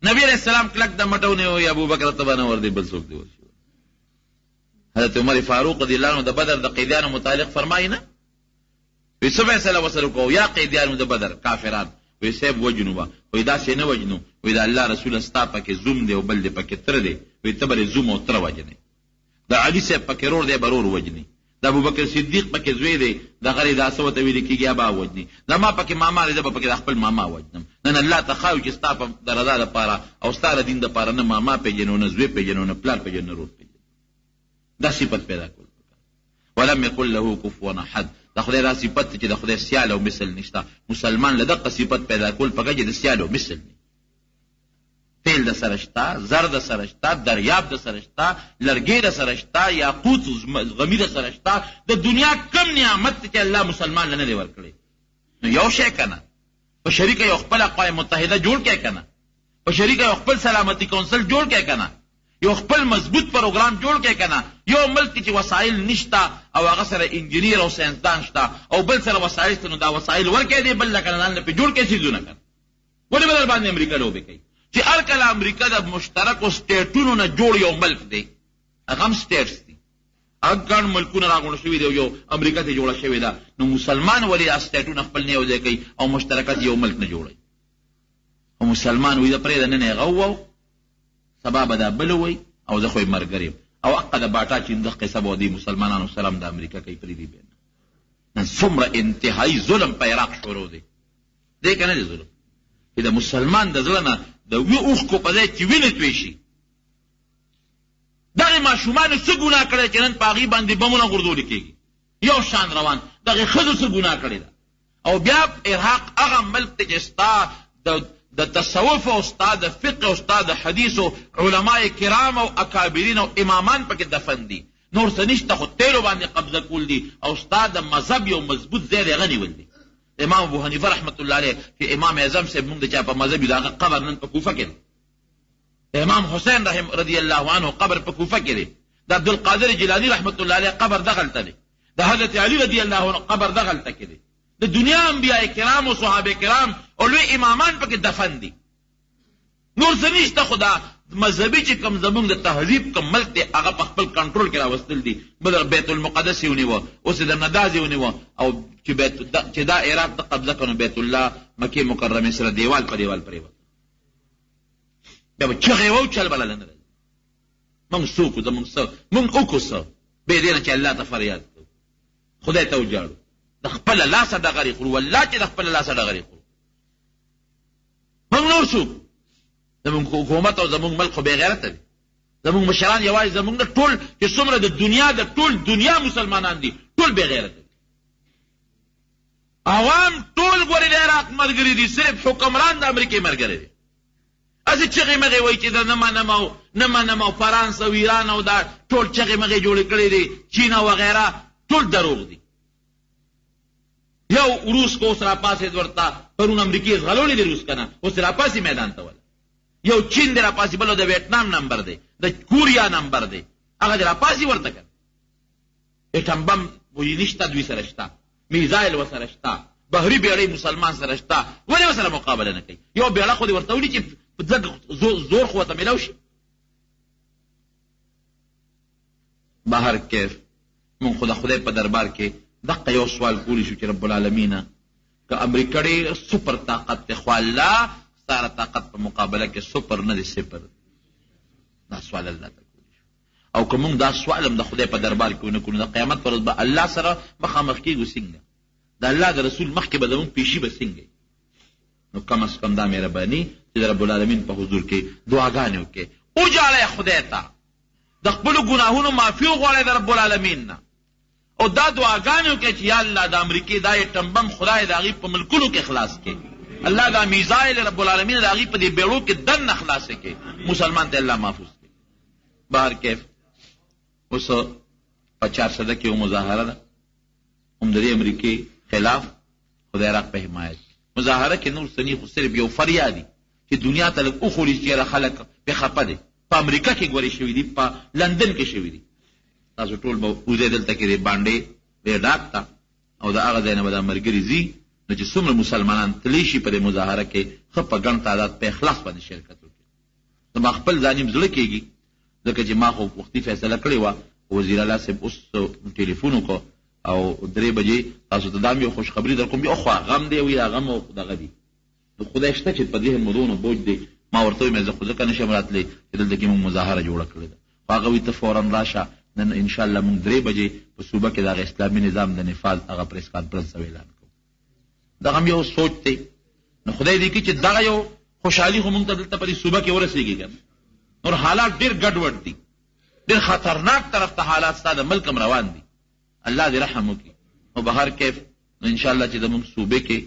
نبی علیہ السلام کلک د مټو نه وی ابوبکر ته به نه ور دی، بل څوک دی ورشي. حضرت عمر فاروق رضی الله عنه د بدر د قیدیانو متعلق فرمایي نه، وی څه فیصله وسره وکړو یا قیدیانو د بدر کافران؟ وی صاحب وجنو به، وی داسې نه وجنو، وی د الله رسول ستا پکې زوم دی او بل دی پکې تره دی، وی ته به زوم او تره وجنې، د علي صاحب پکې رور دی به رور وجني، د ابوبکر صدیق پکې زوی دی د غرې دا څه ورته ویل کېږي به وجني، د ما پکې ماما دی زه به پکې د خپل ماما وجنم. نن الله ته ښایو چې ستا په د رضا دپاره او ستا د دین دپاره نه ماما پېژنو، نه زوی پېژنو، نه پلار پېژنو، نه رور پېژنو. دا صفت پیدا کول پکار. ولم یکن له کفوا احد، د خدای دا صفت چې د خدای سیال او مثل نشته. مسلمان له دقه صفت پیدا کول پکار چې د سیال او مثل نه. تیل د سره شته، زر د سره شته، دریاب د سره شته، لرګی د سره شته، یاقوت غمی د سره شته، د دنیا کم نعمت چې الله مسلمان له نه دی ورکړی. نو یو شی که نه په شریکه یو خپله اقوام متحده جوړ کړئ که نه، په شریکه یو خپل سلامتي کونسل جوړ کړئ که نه، یو خپل مضبوط پروګرام جوړ کړئ که نه. یو ملک کې چې وسایل نشته او هغه سره انجنیر او ساینسدان شته او بل سره وسایل شته، نو دا وسایل ورکړئ دی بل له که نه ځان له پرې جوړ کړئ څیزونه که نه. ولې به درباندې امریکا لوبې کوي چې هر کله امریکا د مشترکو سټیټونو نه جوړ یو ملک دی، هغه هم سټیټس دي، هغه ګڼ ملکونه راغونډ شوي دي او یو امریکا ته جوړه شوې ده. نو مسلمان ولې دا سټیټونه خپل نه یو ځای کوي او مشترکات یو ملک نه جوړوي؟ خو مسلمان وایي پرېږده، نن یې هغه ووایو، سبا به دا بل ووایي او زه خو یې ملګری یم. او حقه د باټا چیندخ قصه به دې مسلمانانو سره هم د امریکا کوي، پرېږدي به نه. نن څومره انتهایي ظلم په عراق شروع دی، دی که نه دی ظلم چې د مسلمان د زړه نه د اوښکو په ځای چې وینې توی شي. دغې ماشومانو څه ګناه کړې چې نن په هغوی باندې بمونه غورځول کېږي یو شان روان؟ دغې ښځو څه ګناه کړې ده؟ او بیا عراق هغه ملک دی چې ستا د تصوف او ستا د فقه او ستا د حدیث او علماء کرام او اکابرین او امامان پکې دفن دي، نور څه نشته خو تیلو باندې قبضه کول دي او ستا د مذهب یو مضبوط ځای دی هغه نیول دي. امام ابو حنیفه رحمت الله علیه چې امام اعظم صاحب مونږ د چا په مذهب یو، د هغه قبر نن په کوفه کې دی. د امام حسین رحم رضی الله عنه قبر په کوفه کې دی. د عبدالقادر جیلاني رحمت الله علیه قبر دغلته دی. د حضرت علی رضی الله عنه قبر دغلته کې دی. د دنیا انبیاء کرام او صحابه کرام او لوی امامان پکې دفن دي. نور څه نشته خو دا مذهبي چې کوم زمونږ د تهذیب کوم ملک دی هغه په خپل کنټرول کې راوستل دي. بل بیت المقدس یې ونیوه، اوس یې د نداز یې ونیوه او چې بیت چې دا عراق ته قبضه کړو بیت الله مکې مکرمې سره دیوال په دیوال پرېوت، بیا به چغې وو چل بلله نه راځي. موږ څوک یو؟ زموږ څه؟ موږ وکړو څه بې دې نه چې الله ته فریاد کوو، خدای ته وژاړو، د خپله لاسه ډغرې خورو، والله چې د خپله لاسه ډغرې خورو. موږ نور څوک؟ زموږ حکومت او زموږ ملک خو بېغیرته دی. زموږ مشران یوازې زموږ نه، ټول چې څومره د دنیا د ټول دنیا مسلمانان دي ټول بېغیرته دي. عوام ټول ګورې د عراق ملګري دي، صرف حکمران د امریکې ملګری دی. هسې چغې مغې وایي چې د نه منم او نه منم او فرانس او ایران او دا ټول چغې مغې جوړې کړې دي، چین او وغیره، ټول دروغ دي. یو روس کو اوس راپاڅېد ورته، پرون امریکې ځغلولی دی روس که نه، اوس راپاڅي میدان ته وله. یو چین دی راپاڅي، بل د ویتنام نمبر دی، د کوریا نمبر دی، هغه دی راپاڅي ورته که نه. اټم بم وایي نشته، دوی سره شته، میزایل ورسره شته، بحري بیړۍ مسلمان سره شته، ولې ورسره مقابله نه کوي؟ یو بیړه خو دې ورته ولي چې لږ زور خو ورته میلاو شي. بهر کیف مونږ خو د خدای په دربار کې دقه یو سوال کولی شو چې رب العالمینه که امریکا ډېر سپر طاقت دی، خو الله ستا د طاقت په مقابله کې سپر نه دی، صفر دی. دا سوال الله ته کولی شو. او که مونږ دا سوال هم د خدای په دربار کې ونه کړو، نو د قیامت پر ورځ به الله سره مخامخ کېږو څنګه؟ د الله د رسول مخکې به زمونږ پیشي به څنګه وي؟ نو کم از کم دا مهرباني چې د رب العالمین په حضور کې دعاګانې وکړئ، وژاړئ خدای ته، د خپلو ګناهونو معافي وغواړئ د رب العالمین نه، او دا دعاګانې وکړئ چې یا الله د امریکې دا ایټم بم خدای د هغوی په ملکونو کې خلاص کړي، الله دا میزایل رب العالمین د هغوی په دې بیړو کې دننه خلاص کړي، مسلمان ته الله محفوظ کړي. بهر کیف اوس په چارسده کې یو مظاهره ده، هم د دې امریکې خلاف خو د عراق په حمایت کې. مظاهره کې نور څه نی، خو صرف یو فریاد چې دنیا ته لږ وښول چې یاره خلک پرې خپه دی. په امریکا کې ګورې شوي دي، په لندن کې شوي دي. تاسو ټول به وځئ دلته کې دې بانډې دې ډاک ته، او د هغه ځای نه به دا ملګري ځي، نو چې څومره مسلمانان تللی شي په دې مظاهره کې ښه په ګڼ تعداد په اخلاص باندې شرکت وکړي. زما خپل ځاني هم زړه کېږي، ځکه چې ما خو وختي فیصله کړې وه، خو وزیر اعلی صاحب اوس ټیلیفون وکړ او درې بجې تاسو ته دا هم یو خوشخبري در کوم، یو خوا غم دی وي دا غم او دغه دي، نو خدای شته چې په ذهن مو دونه بوج دی. ما ورته وویل زه خو ځکه نه شم راتلی چې دلته کې موږ مظاهره جوړه کړې ده، خو هغه وایي ته فورا راشه، نن ان شاء الله موږ درې بجې په صوبه کې د هغه اسلامي نظام د نفاذ هغه پریس کانفرنس او اعلان کوو. دغه هم یو سوچ دی. نو خدای دې کړي چې دغه یو خوشحالي خو موږ ته دلته په دې صوبه کې ورسېږي که نه. نور حالات ډېر ګډوډ دي، ډېر خطرناک طرف ته حالات ستا د ملک هم روان دي. الله دې رحم وکړي. خو بهر کیف نو ان شاء الله چې زموږ صوبې کې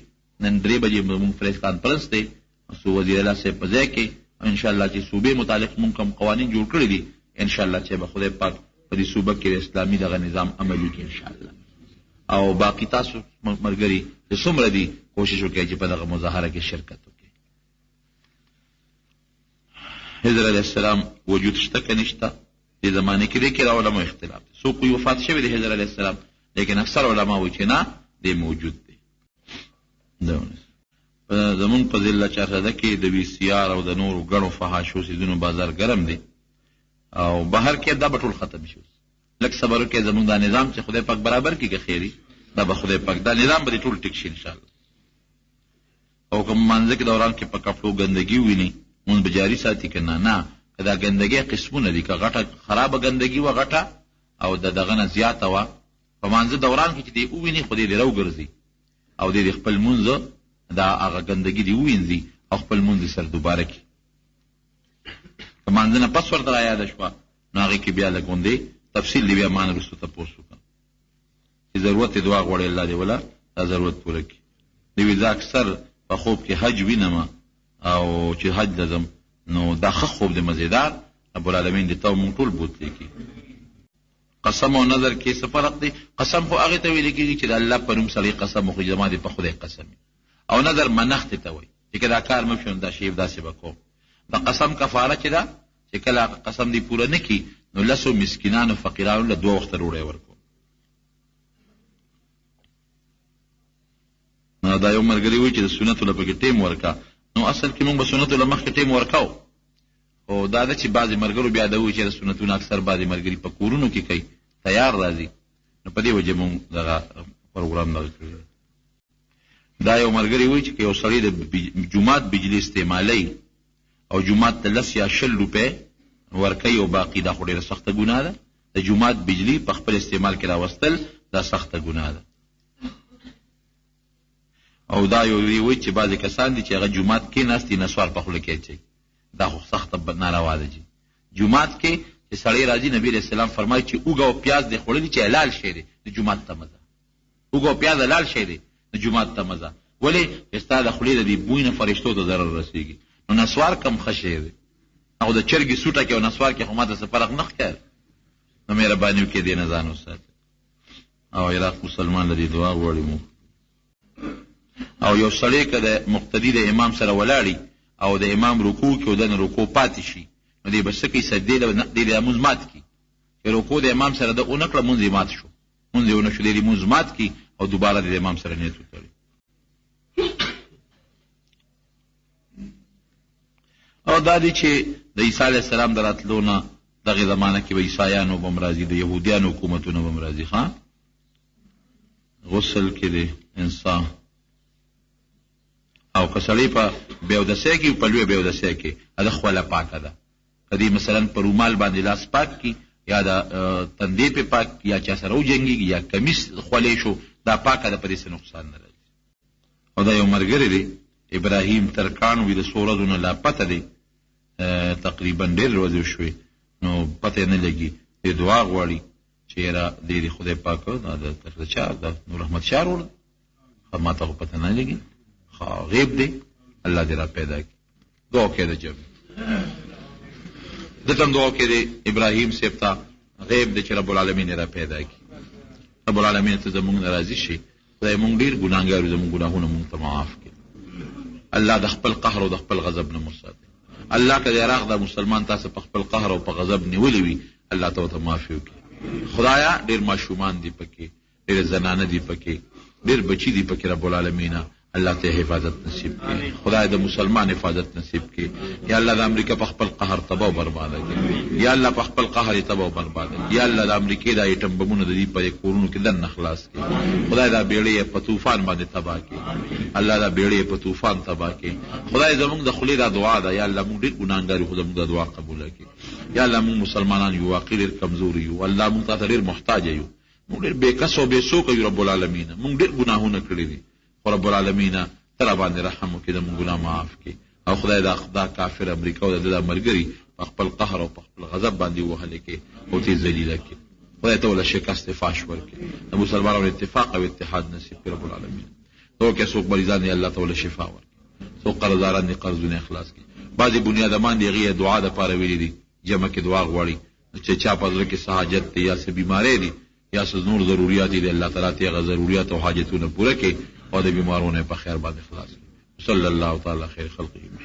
نن درې بجې زموږ پریس کانفرنس دی، څو وزیر اعلی صاحب په ځای کې، او ان شاء الله چې صوبې متعلق موږ کوم قوانین جوړ کړي دي، ان شاء الله چې به خدای پاک په دې صوبه کې د اسلامي دغه نظام عملي کړي ان شاء الله. او باقي تاسو ملګري چې څومره دي کوشش وکړئ چې په دغه مظاهره کې شرکت وکړئ. حضرت علیه السلام وجود شته که نشته؟ دې زمانه کې دې کې د علماو اختلاف دی. څوک وایي وفات شوی دی حضرت علیه السلام، لیکن اکثر علما وایي چې نه، دی موجود دی. زمونږ په ضلع چارسده کې د وي سي آر او د نورو ګڼو فحاشو څیزونو بازار ګرم دی، او بهر کې دا به ټول ختم شي. اوس لږ صبر وکړئ، زمونږ دا نظام چې خدای پاک برابر کړي که خیر وي، دا به خدای پاک دا نظام به دې ټول ټیک شي انشاءالله. او که مانځه کې دوران کې په کپړو ګندګي وویني، مونځ به جاري ساتي که نه؟ نه، که دا ګندګۍ قسمونه دي، که غټه خرابه ګندګي وه غټه او د دغه نه زیاته وه، په مانځه دوران کې چې دی وویني خو دی دې راوګرځي او دی دې خپل مونځ دا هغه ګندګي دې ووینځي او خپل مونځ دې سره دوباره کړي. که مانځه نه پس ورته رایاده شوه نو هغې کې بیا لږ غوندې تفصیل دی، بیا ما نه وروسته تپوس وکړه. چې ضرورت یې دعا غواړي الله دې ولا دا ضرورت پوره کړي. دی وی زه اکثر په خوب کې حج وینم او چې حج ته ځم نو دا ښه خوب دی مزیدار، رب العالمین دې ته او مونږ ټول بوتلی کړي. قسم او نذر کې څه فرق دی؟ قسم خو هغې ته ویل کېږي چې د الله په نوم سړی قسم وخوري چې زما دې په خدای قسم وي، او نذر منښتې ته وایي چې که دا کار مه شي نو دا شی داسې به کوم. د قسم کفاره چې ده چې کله هغه قسم دې پوره نه کړي نو لسو مسکینانو فقیرانو له دوه وخته ډوډۍ ورکوم. نو دا یو ملګری وایي چې د سنتو له پکې ټیم ورکا، نو اصل کې موږ به سنتو له مخکې ټیم ورکاو، خو دا ده چې بعضې ملګرو بیا دا وایي چې سنتونه اکثر بعضې ملګري په کورونو کې کوي، تیار راځي، نو په دې وجه موږ دغه پروګرام دغه کړی دی. دا یو ملګری وایي چې که یو سړی د جومات بجلي استعمالوي او جومات ته لس یا شل روپۍ ورکوي او باقي، دا خو ډېره سخته ګناه ده. د جومات بجلي په خپل استعمال کې راوستل دا سخته ګناه ده. او دا یو وایي چې بعضې کسان دي چې هغه جومات کې ناست دي نسوار په خوله کې اچوي، دا خو سخته ناروا ده. جي جومات کې چې سړی راځي، نبی علیه السلام فرمایي چې اوږه او پیاز دې خوړلي چې حلال شی دی، نو جومات ته مه ځه. اوږه او پیاز حلال شی دی، نو جومات ته مه ځه. ولې؟ چې ستا د خولې د دې بوی نه فرشتو ته ضرر رسېږي. نو نسوار کم ښه شی دی، هغه د چرګې سوټه کې او نسوار کې خو ماته څه فرق نه ښکاري. نو مهرباني وکړئ دې نه ځان وساتئ. او عراق مسلمان له دې دعا غواړي مو. او یو سړی که د مقتدي د امام سره ولاړي او د امام رکوع کې او دنه رکوع پاتې شي، نو دی به څه کوي؟ سجدې له دی د لمونځ مات کړي. چې رکوع د امام سره ده ونه کړه، لمونځ یې مات شو. مونځ یې ونه شو، دی دې مونځ مات کړي او دوباره دې د امام سره نیت وتړي. او دا دی چې د عیسی علیه السلام د راتلو نه دغې زمانه کې به عیسایانو به هم راځي، د یهودیانو حکومتونه به هم راځي. ښه غسل کې دی انسان او که سړی په بېودسۍ کې په لوی بېودسۍ کې د خوله پاکه ده، که دی مثلا په رومال باندې لاس پاک کړي یا د تندې پې پاک کړي یا چا سره وجنګېږي یا کمیس خولې شو، دا پاکه ده، په دې څه نقصان نه راځي. او دا یو ملګری دی ابراهیم ترکاڼ وي، د څو ورځو نه لاپته دی، تقریبا ډېرې ورځې وشوې نو پته یې نه لګي. دی دعا غواړي چې یاره دی دې خدای پاک دا د چا د نور احمد شاه ورور دی، ما ته خو پته نه لګي، ښه غیب دی، الله دې را پیدا کړي. دعا وکړئ د جمع دته هم دعا وکړئ دی ابراهیم صاحب ته، غیب دی چې رب العالمین یې را پیدا کړي. رب العالمین ته زمونږ نه راضي شي. خدای مونږ ډیر ګناهګار یو، زمونږ ګناهونه مونږ ته معاف کړي. الله د خپل قهر او د خپل غضب نه مو ساتي. الله که د عراق دا مسلمان تاسو په خپل قهر او په غضب نیولي وي، الله ته ورته معافي وکړي. خدایا ډیر ماشومان دي پکې، ډېر زنانه دي پکې، ډېر بچي دي پکې، رب العالمین الله ته حفاظت نصیب کړي. خدای د مسلمان حفاظت نصیب کړي. یا الله د امریکا په خپل قهر تباه او برباد کړي. یا الله په خپل قهر یې تباه او برباد کړي. یا الله د امریکې د ایټم بمونه د دې په کورونو کې دننه خلاص کړي. خدای دا بیړۍ په طوفان باندې تباه کړي. الله دا بیړۍ په طوفان تباه کړي. خدای زمونږ د خولې دا دعا ده، یا الله مونږ ډېر ګناهګار یو، خو زمونږ دا دعا قبوله کړي. یا الله مونږ مسلمانان یو، واقعي ډېر کمزوري یو، الله مونږ تاته ډېر محتاج یو، مونږ ډېر بې کسه او بې څوکه یو. رب العالمین مونږ ډېر ګناهونه کړي دي، خو رب العالمین ته راباندې رحم وکړې، زمونږ ګناه معاف کړې. او خدای دا دا کافر امریکا او د ده دا ملګري په خپل قهر او په خپل غضب باندې ووهلې کړې او ته یې ذلیله کړې. خدای ته وله شکست فاش ورکړې، د مسلمانانو اتفاق او اتحاد نصیب کړې. رب العالمین ته وکړې څوک مریضان دي الله ته وله شفا ورکړي، څوک قرضداران دي قرضونه یې خلاص کړي. بعضې بنیادمان دي هغې یې دعا دپاره ویلي دي، جمع کې دعا غواړي چې چا په زړه کې څه حاجت دی یا څه بیماری دی یا څه نور ضروریات دي، الله تعالی ته هغه ضروریات او حاجتونه پوره کړي او د بیمارونه په خیر باندې خلاص کړي. صلی الله تعالی خیر خلقه محمد.